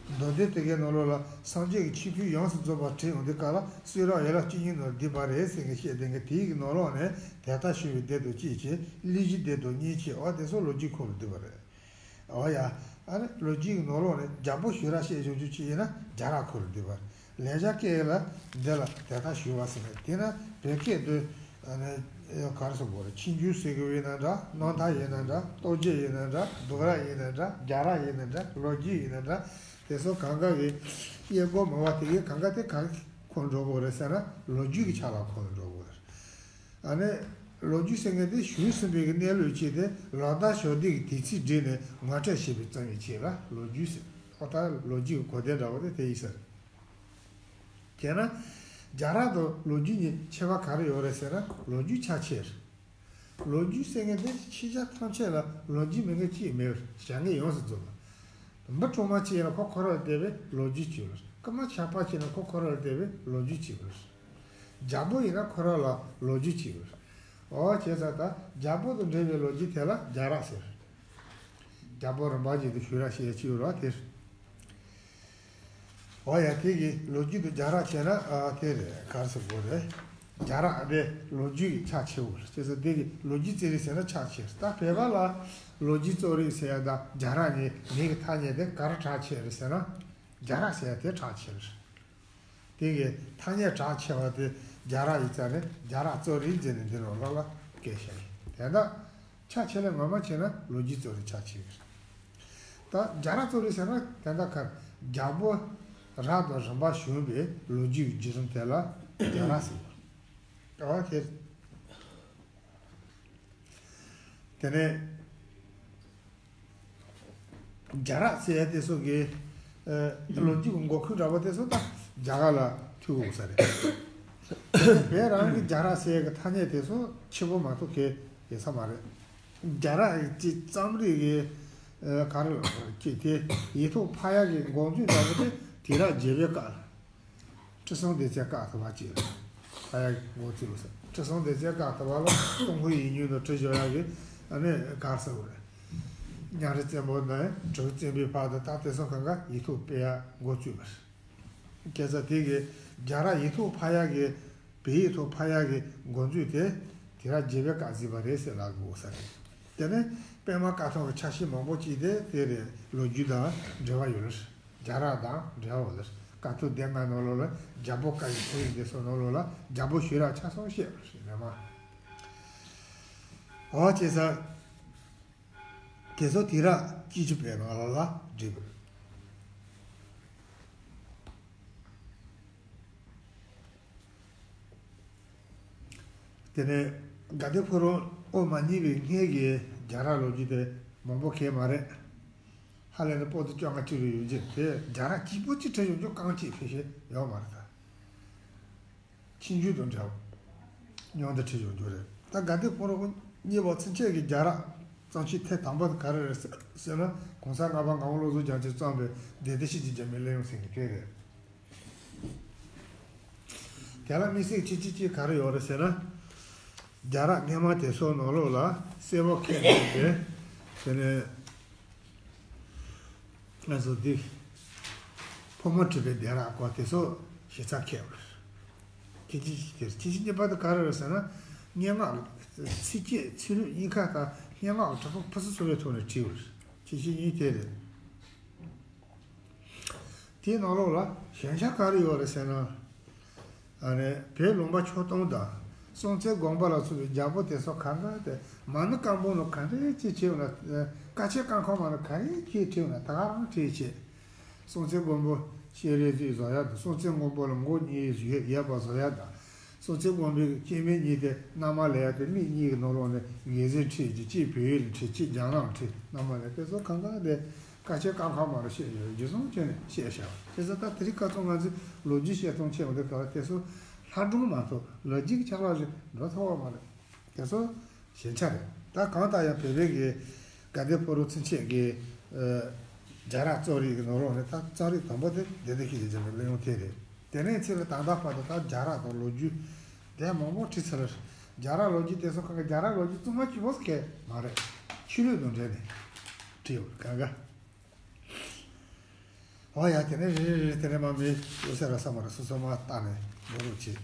མདོ་སྡེ་དེ་གའི་ནང་ལོགས་ལ་སངས་རྒྱས་ཀྱི་ཆོས་ཕུད་ཡོངས་སུ་རྫོགས་པ་བྲིས་ཡོང་དུས་སྐབས་ལ་གསུང་རབ་ཡན་ལག་བཅུ་གཉིས་ནང་བསྡུས་པ་རེད་ཟེར་མཁན་བཤད་བསྡད་མཁན་དེའི་ནང་ལོགས་ནས་དེ་ལྟར་ཞུ་བའི་སྡེ་དང་གཅིག་བྱས། གླེང་གཞི་སྡེ་དང་གཉིས་བྱས། འོ་དེ་ཚོ་ལོ་རྒྱུས་ཁོངས་ལ་བསྡུས་པ་རེད། འོ་ཡ། ཨ་ནི་ལོ་རྒྱུས་ཀྱི་ནང་ལོགས་ནས་རྒྱལ་པོ་ཞུ་ར་བཤད་བྱུང་ཆོག་ཅིག་ཡིན་ན་རྒྱ་ར་ཁོངས་ལ་བསྡུས་པ་རེད། ལེགས་སྦྱར་སྐད་ལ་འདི་ལ་དེ་ལྟར་ཞུ་བ་ཟེར་ནས། དེས་ན་བོད་སྐད་དུ་ཨ་ནི་ག་རེ་ཟེར་དགོས་རེད། ཆོས་འབྱུང་ཟེར་གྱི་ཡིན་ན་འདྲ། རྣམ་ཐར་ཡིན་ན་འདྲ། རྟོགས་བརྗོད་ཡིན་ན་འདྲ། སྡོམ་ར་ཡིན་ན་འདྲ། རྒྱ་ར་ཡིན་ན་འདྲ། ལོ་རྒྱུས་ཡིན་ན་འདྲ། དེ་ཚོ་གང་ག་གི་དབྱེ་སྒོ་མང་བ་དེ་གའི་གང་ག་དེ་ག་རེ་ཁོངས་འགྲོ་དགོས་རེད་ཟེར་ན། ལོ་རྒྱུས་ཀྱི་ཆ་ལ་ཁོངས་འགྲོ་དགོས་རེད། ཨ་ནི་ལོ་རྒྱུས་ཟེར་མཁན་དེ་ཞུས་ཟིན་པའི་གི་གནས་ལུགས་ཅིག་དེ་ལོ་ཟླ་ཞོ་ལྡན་གྱི་དུས་ཚིགས་བསྒྲིགས་ནས་ངོ་སྤྲོད་བྱེད་པའི་རྩོམ་ཡིག་ཅིག་ལ་ལོ་རྒྱུས་ཟེར། ཨོ་ད་ལོ་རྒྱུས་ཀྱི་གོ་དོན་འདྲ་བོ་དེ་དེ་ཡིན་ས་རེད། དེས་ན་རྒྱ་ར་དང་ལོ་རྒྱུས་གཉིས་ཁྱད་པར་ག་རེ་ཡོད་རེད་ཟེར་ན། ལོ་རྒྱུས་ཕྱག་ཕྱིར། ལོ་རྒྱུས་ཟེར་མཁན་དེ་ཕྱི་རྒྱལ་ཐམས་ཅད་ལ་ལོ་རྒྱུས་མེད་མཁན་གཅིག་མེད་པར་བྱ་ངན་ཡོངས་སུ་རྫོགས་པ། མི་གྲོག་མ་གཅིག་ཡིན་ན་ཁོ་ཁོ་རང་ལ་དེ་བས་ལོ་རྒྱུས་གཅིག་ཡོད་རེད། རྐུན་མ་ཆག་པ་གཅིག་ཡིན་ན་ཁོ་ཁོ་རང་ལ་དེ་བས་ལོ་རྒྱུས་གཅིག་ཡོད་རེད། རྒྱལ་པོ་ཡིན་ན་ཁོ་རང་ལ་ལོ་རྒྱུས་གཅིག་ཡོད་རེད། འོ་བྱས་ཙང་ད་རྒྱལ་པོ་དང་འབྲེལ་བའི་ལོ་རྒྱུས་དེ་ལ་རྒྱ་ར་ཟེར། རྒྱལ་པོ་རིམ་པ་བཞིན་དུ་ཞུ་ར་བཤད་ཀྱི་ཡོད་རེད་དེ། འོ་ཡ། དེ་གི་ལོ་རྒྱུས་དུ་རྒྱ་ར་བྱས་ན་ཨ་དེ་རེད། ག་རེ་ཟེར་དགོས་རེད། རྒྱ་ར་དེ་ལོ་རྒྱུས་ཀྱི་ཕྱག་ཕྱིའུ་རེད། བྱས་ཙང་དེ་གི་ལོ་རྒྱུས་རྩོམ་རིག་ཟེར་ན་ཕྱག་ཕྱིར། ད་བོད་པ་ལ་ལོ་རྒྱུས་རྩོམ་རིག་ཟེར་ཡ་དང་རྒྱ་ར་གཉིས་མིང་གི་ཐ་སྙད་དེ་ག་རེ་གྲགས་ཆེ་རེད་ཟེར་ན། རྒྱ་ར་ཟེར་ཡ་དེ་གྲགས་ཆེ་རེད། དེ་གི་ཐ་སྙད་གྲགས་ཆེ་བ་དེ་རྒྱ་ར་ཡིན་ཙང་ནས་རྒྱ་ར་རྩོམ་རིག་ཟེར་ནས་འདི་ལོ་ལོག་ལ་སྐད་བཤད་ཡིན། དེ་འདྲ་ཕྱག་ཕྱི་ལ་ངོ་མ་བྱས་ན་ལོ་རྒྱུས་རྩོམ་རིག་ཕྱག་ཕྱི་གི་རེད། ད་རྒྱ་ར་རྩོམ་རིག་ཟེར་ན་དེ་འདྲ་ག་རྒྱལ་པོ་རབ་དང་རིམ་པ་བྱུང་བའི་ལོ་རྒྱུས་ཀྱི་བརྒྱུད་རིམ་དེ་ལ་རྒྱ་ར་ཟེར་བ། ཨོ་དེ། དེ་ནས་རྒྱ་ར་ཟེར་ཡ་དེ་ཚོ་གི་ཨ་ལོ་རྒྱུས་ཀྱི་འགོ་ཁུངས་འདྲ་པོ་དེ་ཚོ་ད་རྒྱ་གར་ལ་ཐུག་ཡོང་ས་རེད། བོད་རང་གི་རྒྱ་ར་ཟེར་ཡ་གི་ཐ་སྙད་དེ་ཚོ་ཕྱི་པོ་མ་གཏོགས་གལ་ཡོད་ས་མ་རེད། རྒྱ་ར་ཅིག་རྩོམ་རིག་གི་ཨ་ག་རེ་ལབ་དགོས་རེད། ཅིག་དེ་ཡིག་ཐོག་ཕབ་ཡ་གི་འགོ་འཛུགས་འདྲ་པོ་དེ་དུས་རབས་བརྒྱད་པའི་སྐབས་ལ། ཁྲི་སྲོང་ལྡེ་བཙན་བཀའ་ཐུབ་པ་ཅིག་ལ་ཕབ་ཡ་གི་འགོ་བཙུགས་ཡོད་ས། ཁྲི་སྲོང་ལྡེ་བཙན་བཀའ་ཐུབ་པ་ལ་ཏུན་ཧོང་ཡིག་རྙིང་དང་བྲིས་བཞག་ཡ་གི་ཨ་ནི་ག་རེ་ཟེར་དགོས་རེད། གཉའ་ཁྲི་བཙན་པོ་དང་དྲུག་བཙན་པོའི་བར་དུ་ད་དེ་ཚོ་གང་ག་ཡིག་ཐོག་སྤེལ་ཡ་འགོ་བཙུགས་པ་རེད། བྱས་ཙང་དེ་གི་རྒྱ་ར་ཡིག་ཐོག་ཕབ་ཡ་གི་བོད་ཡིག་ཐོག་ཕབ་ཡ་གི་འགོ་འཛུགས་དེ་དུས་རབས་བརྒྱད་པའི་སྐབས་ཟིན་པ་རེད་ཟེར་ལབ་དགོས་ས་རེད། དེ་ནས་པདྨ་བཀའ་ཐང་གི་ཆ་ཤས་མང་པོ་ཅིག་དེ་དེ་རེད། ལོ་རྒྱུས་དང་འབྲེལ་བ་ཡོད་རེད། རྒྱ་ར་དང་འབྲེལ་བ་ཡོད་རེད། བཀའ་ཐང་སྡེ་ལྔ་ནང་ལོགས་ལ་རྒྱལ་པོ་བཀའ་ཡི་ཐུགས་ཡིག་འདི་ཚོ་ནང་ལོགས་ལ་རྒྱལ་པོ་ཞུ་ར་ཆ་ཚང་བཤད་པ་རེད་མ། འོ་བྱས་ཙང་དེ་ཚོ་དུས་རབས་བཅུ་གཅིག་པའི་ནང་ལོགས་ལ་བསྒྲིགས་པ་རེད། དེ་ནས་དགའ་ལྡན་ཕོ་བྲང་དབུ་མ་བརྙེས་པའི་སྔས་ཀྱི་རྒྱ་ར་ལོ་རྒྱུས་དེ་མང་པོ་གང་ཡང་མ་རེད། ཧ་ལས་ནས་པོ་ཏི་བཅོ་ལྔ་བཅུ་རེ་ཡོད་ཀྱི་དེ་རྒྱ་ར་གཅིག་པོ་གཅིག་བྲིས་ཡོང་རྒྱུ་རྐང་གཅིག་ཕལ་ཆེར་ཡོད་མ་རེད་ད། ཆོས་འབྱུང་དང་འདྲ་བ་མཉམ་དུ་བྲིས་ཡོང་རྒྱུ་རེད། ད་དགའ་ལྡན་ཕོ་བྲང་དབུ་བརྙེས་པ་ཚུན་ཆད་ཀྱི་རྒྱ་ར་བརྩམས་ཆོས་ཐེངས་དང་པོ་དེ་ག་རེ་རེད་ཟེར་ན། གོང་ས་ལྔ་པ་ངག་དབང་བློ་བཟང་རྒྱ་མཚོས་བརྩམས་པའི་སྡེ་སྡེ་བཞི་གི་རྒྱ་མའི་གླེང་ཡོང་ཟེར་མཁན་དེ་རེད། དེ་ལ་དམིགས་བསལ་ཅིག་ཅིག་ཅིག་ག་རེ་ཡོད་རེད་ཟེར་ན། རྒྱ་ར་སྔ་མ་དེ་ཚོ་ནང་ལོགས་ལ་གསལ་པོ་ཁེལ་འདུག་པས། དེ་ནས་ང་ཚོ་འདི་ཕོ་མོ་བྲིས་པའི་སྡེ་ར་སྐོར་དེ་ཚོ་ཞིབ་ཚགས་ཁེལ་བ་རེད། ཁྱད་ཆོས་ཅིག་དེ་རེད། ཁྱད་ཆོས་གཉིས་པ་དེ་ག་རེ་རེད་ཟེར་ན། སྙན་ངག་ཚིགས་བཅད་ཚིག་ལྷུག་གཉིས་ཀ་དང་སྙན་ངག་གི་གྲུབ་དབང་ཕུན་སུམ་ཚོགས་པའི་ཐོག་ནས་བྲིས་པ་རེད། ཁྱད་ཆོས་གཉིས་དེ་རེད། དེའི་ནང་ལོགས་ལ་ཞན་ཆ་ག་རེ་ཡོད་རེད་ཟེར་ན། ཨ་ནི་བོད་ལུང་པ་ཆོས་སྟོང་དང་སྲོང་བཙན་སྒམ་པོ་ལ་སོགས་པའི་རྒྱལ་པོ་དེ་ཚོ་གང་ག་དེ་མ་ཎི་བཀའ་འབུམ་ལ་ག་འདྲ་ཅིག་བྲིས་ཡོད་ན། བཀའ་ཆོས་ཀ་ཁོལ་མ་ལ་ག་རེ་ཅིག་བྲིས་ཡོད་ན་ད་ག་རང་བྲིས་བྱས། སྲོང་བཙན་སྒམ་པོ་སྤྱན་རས་གཟིགས་བཟོ་ཡ་དང་། སྲོང་བཙན་སྒམ་པོ་ལ་མགོ་གཉིས་ཡོད་ཡོད་པ་བཟོ་ཡ་དང་། སྲོང་བཙན་སྒམ་པོའི་སྐྱེ་དམན་གཉིས་དེ་མནའ་མ་ལེན་ཡ་དེ་མིག་གཉིས་ཀྱི་ནང་ལོགས་ནས་ངོས་འཛིན་བྲིས་ཀྱི། གཅིག་བོད་ཡིག་ལ་བྲིས། གཅིག་རྒྱ་ནག་ལ་བྲིས། མནའ་མ་ལེན། དེ་ཚོ་གང་ག་དེ་བཀའ་ཆོས་ཀ་ཁོལ་མ་ལ་བཤད་ཡོད། རྒྱུ་མཚན་བྱས་ནས་བཤད་བཞག་པ་དེ་ཚོ། ད་དེ་རིང་ཁ་སང་ང་ཚོས་ལོ་རྒྱུས་བཤད་སྟངས་བྱས་པ་དེ་ག་ལ་དེ་ཚོ་ལྷ་སྒྲུང་མ་གཏོགས་ལོ་རྒྱུས་ཀྱི་ཆ་ལག་ཞིག་འགྲོ་ཐུབ་པ་མ་རེད། དེ་ཚོ་ཞན་ཆ་རེད། ད་གང་ལྟར་ཡང་བོད་པའི་གི་དགའ་ལྡན་ཕོ་བྲང་ཚུན་ཆད་ཀྱི་ཨ་རྒྱ་ར་རྩོམ་རིག་གི་ནང་ལོགས་ནས་ད་རྩོམ་རིག་དང་པོ་དེ་སྡེ་སྡེ་བཞི་གི་རྒྱ་མའི་གླེང་ཡོང་དེ་རེད། དེ་ནས་ཕྱི་ལ་ད་ལྟ་བར་དུ་ད་རྒྱ་ར་དང་ལོ་རྒྱུས་དེ་མང་པོ་བྲིས་ཚར། རྒྱ་ར་ལོ་རྒྱུས་དེ་ཚོ་གང་ག་རྒྱ་ར་ལོ་རྒྱུས་རྩོམ་པ་གཅིག་པོ་ཟེར་མཁན་མ་རེད། ཆོས་ལུགས་དང་འབྲེལ་ནས་བྲིས་ཡོད་གང་ག་ཨོ་ཡ། དེ་ནས་རེ་རེ་རེ་དེ་ནས་མ་མི་ཡོད་ས་ར་ས་མ་ར་སོ་སོ་མ་བལྟས་ནས་ངོ་རོགས་བྱེད།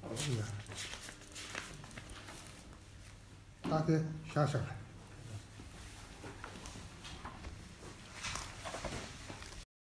ཨོ་ཡ། ད་དེ་ཤག་ཤག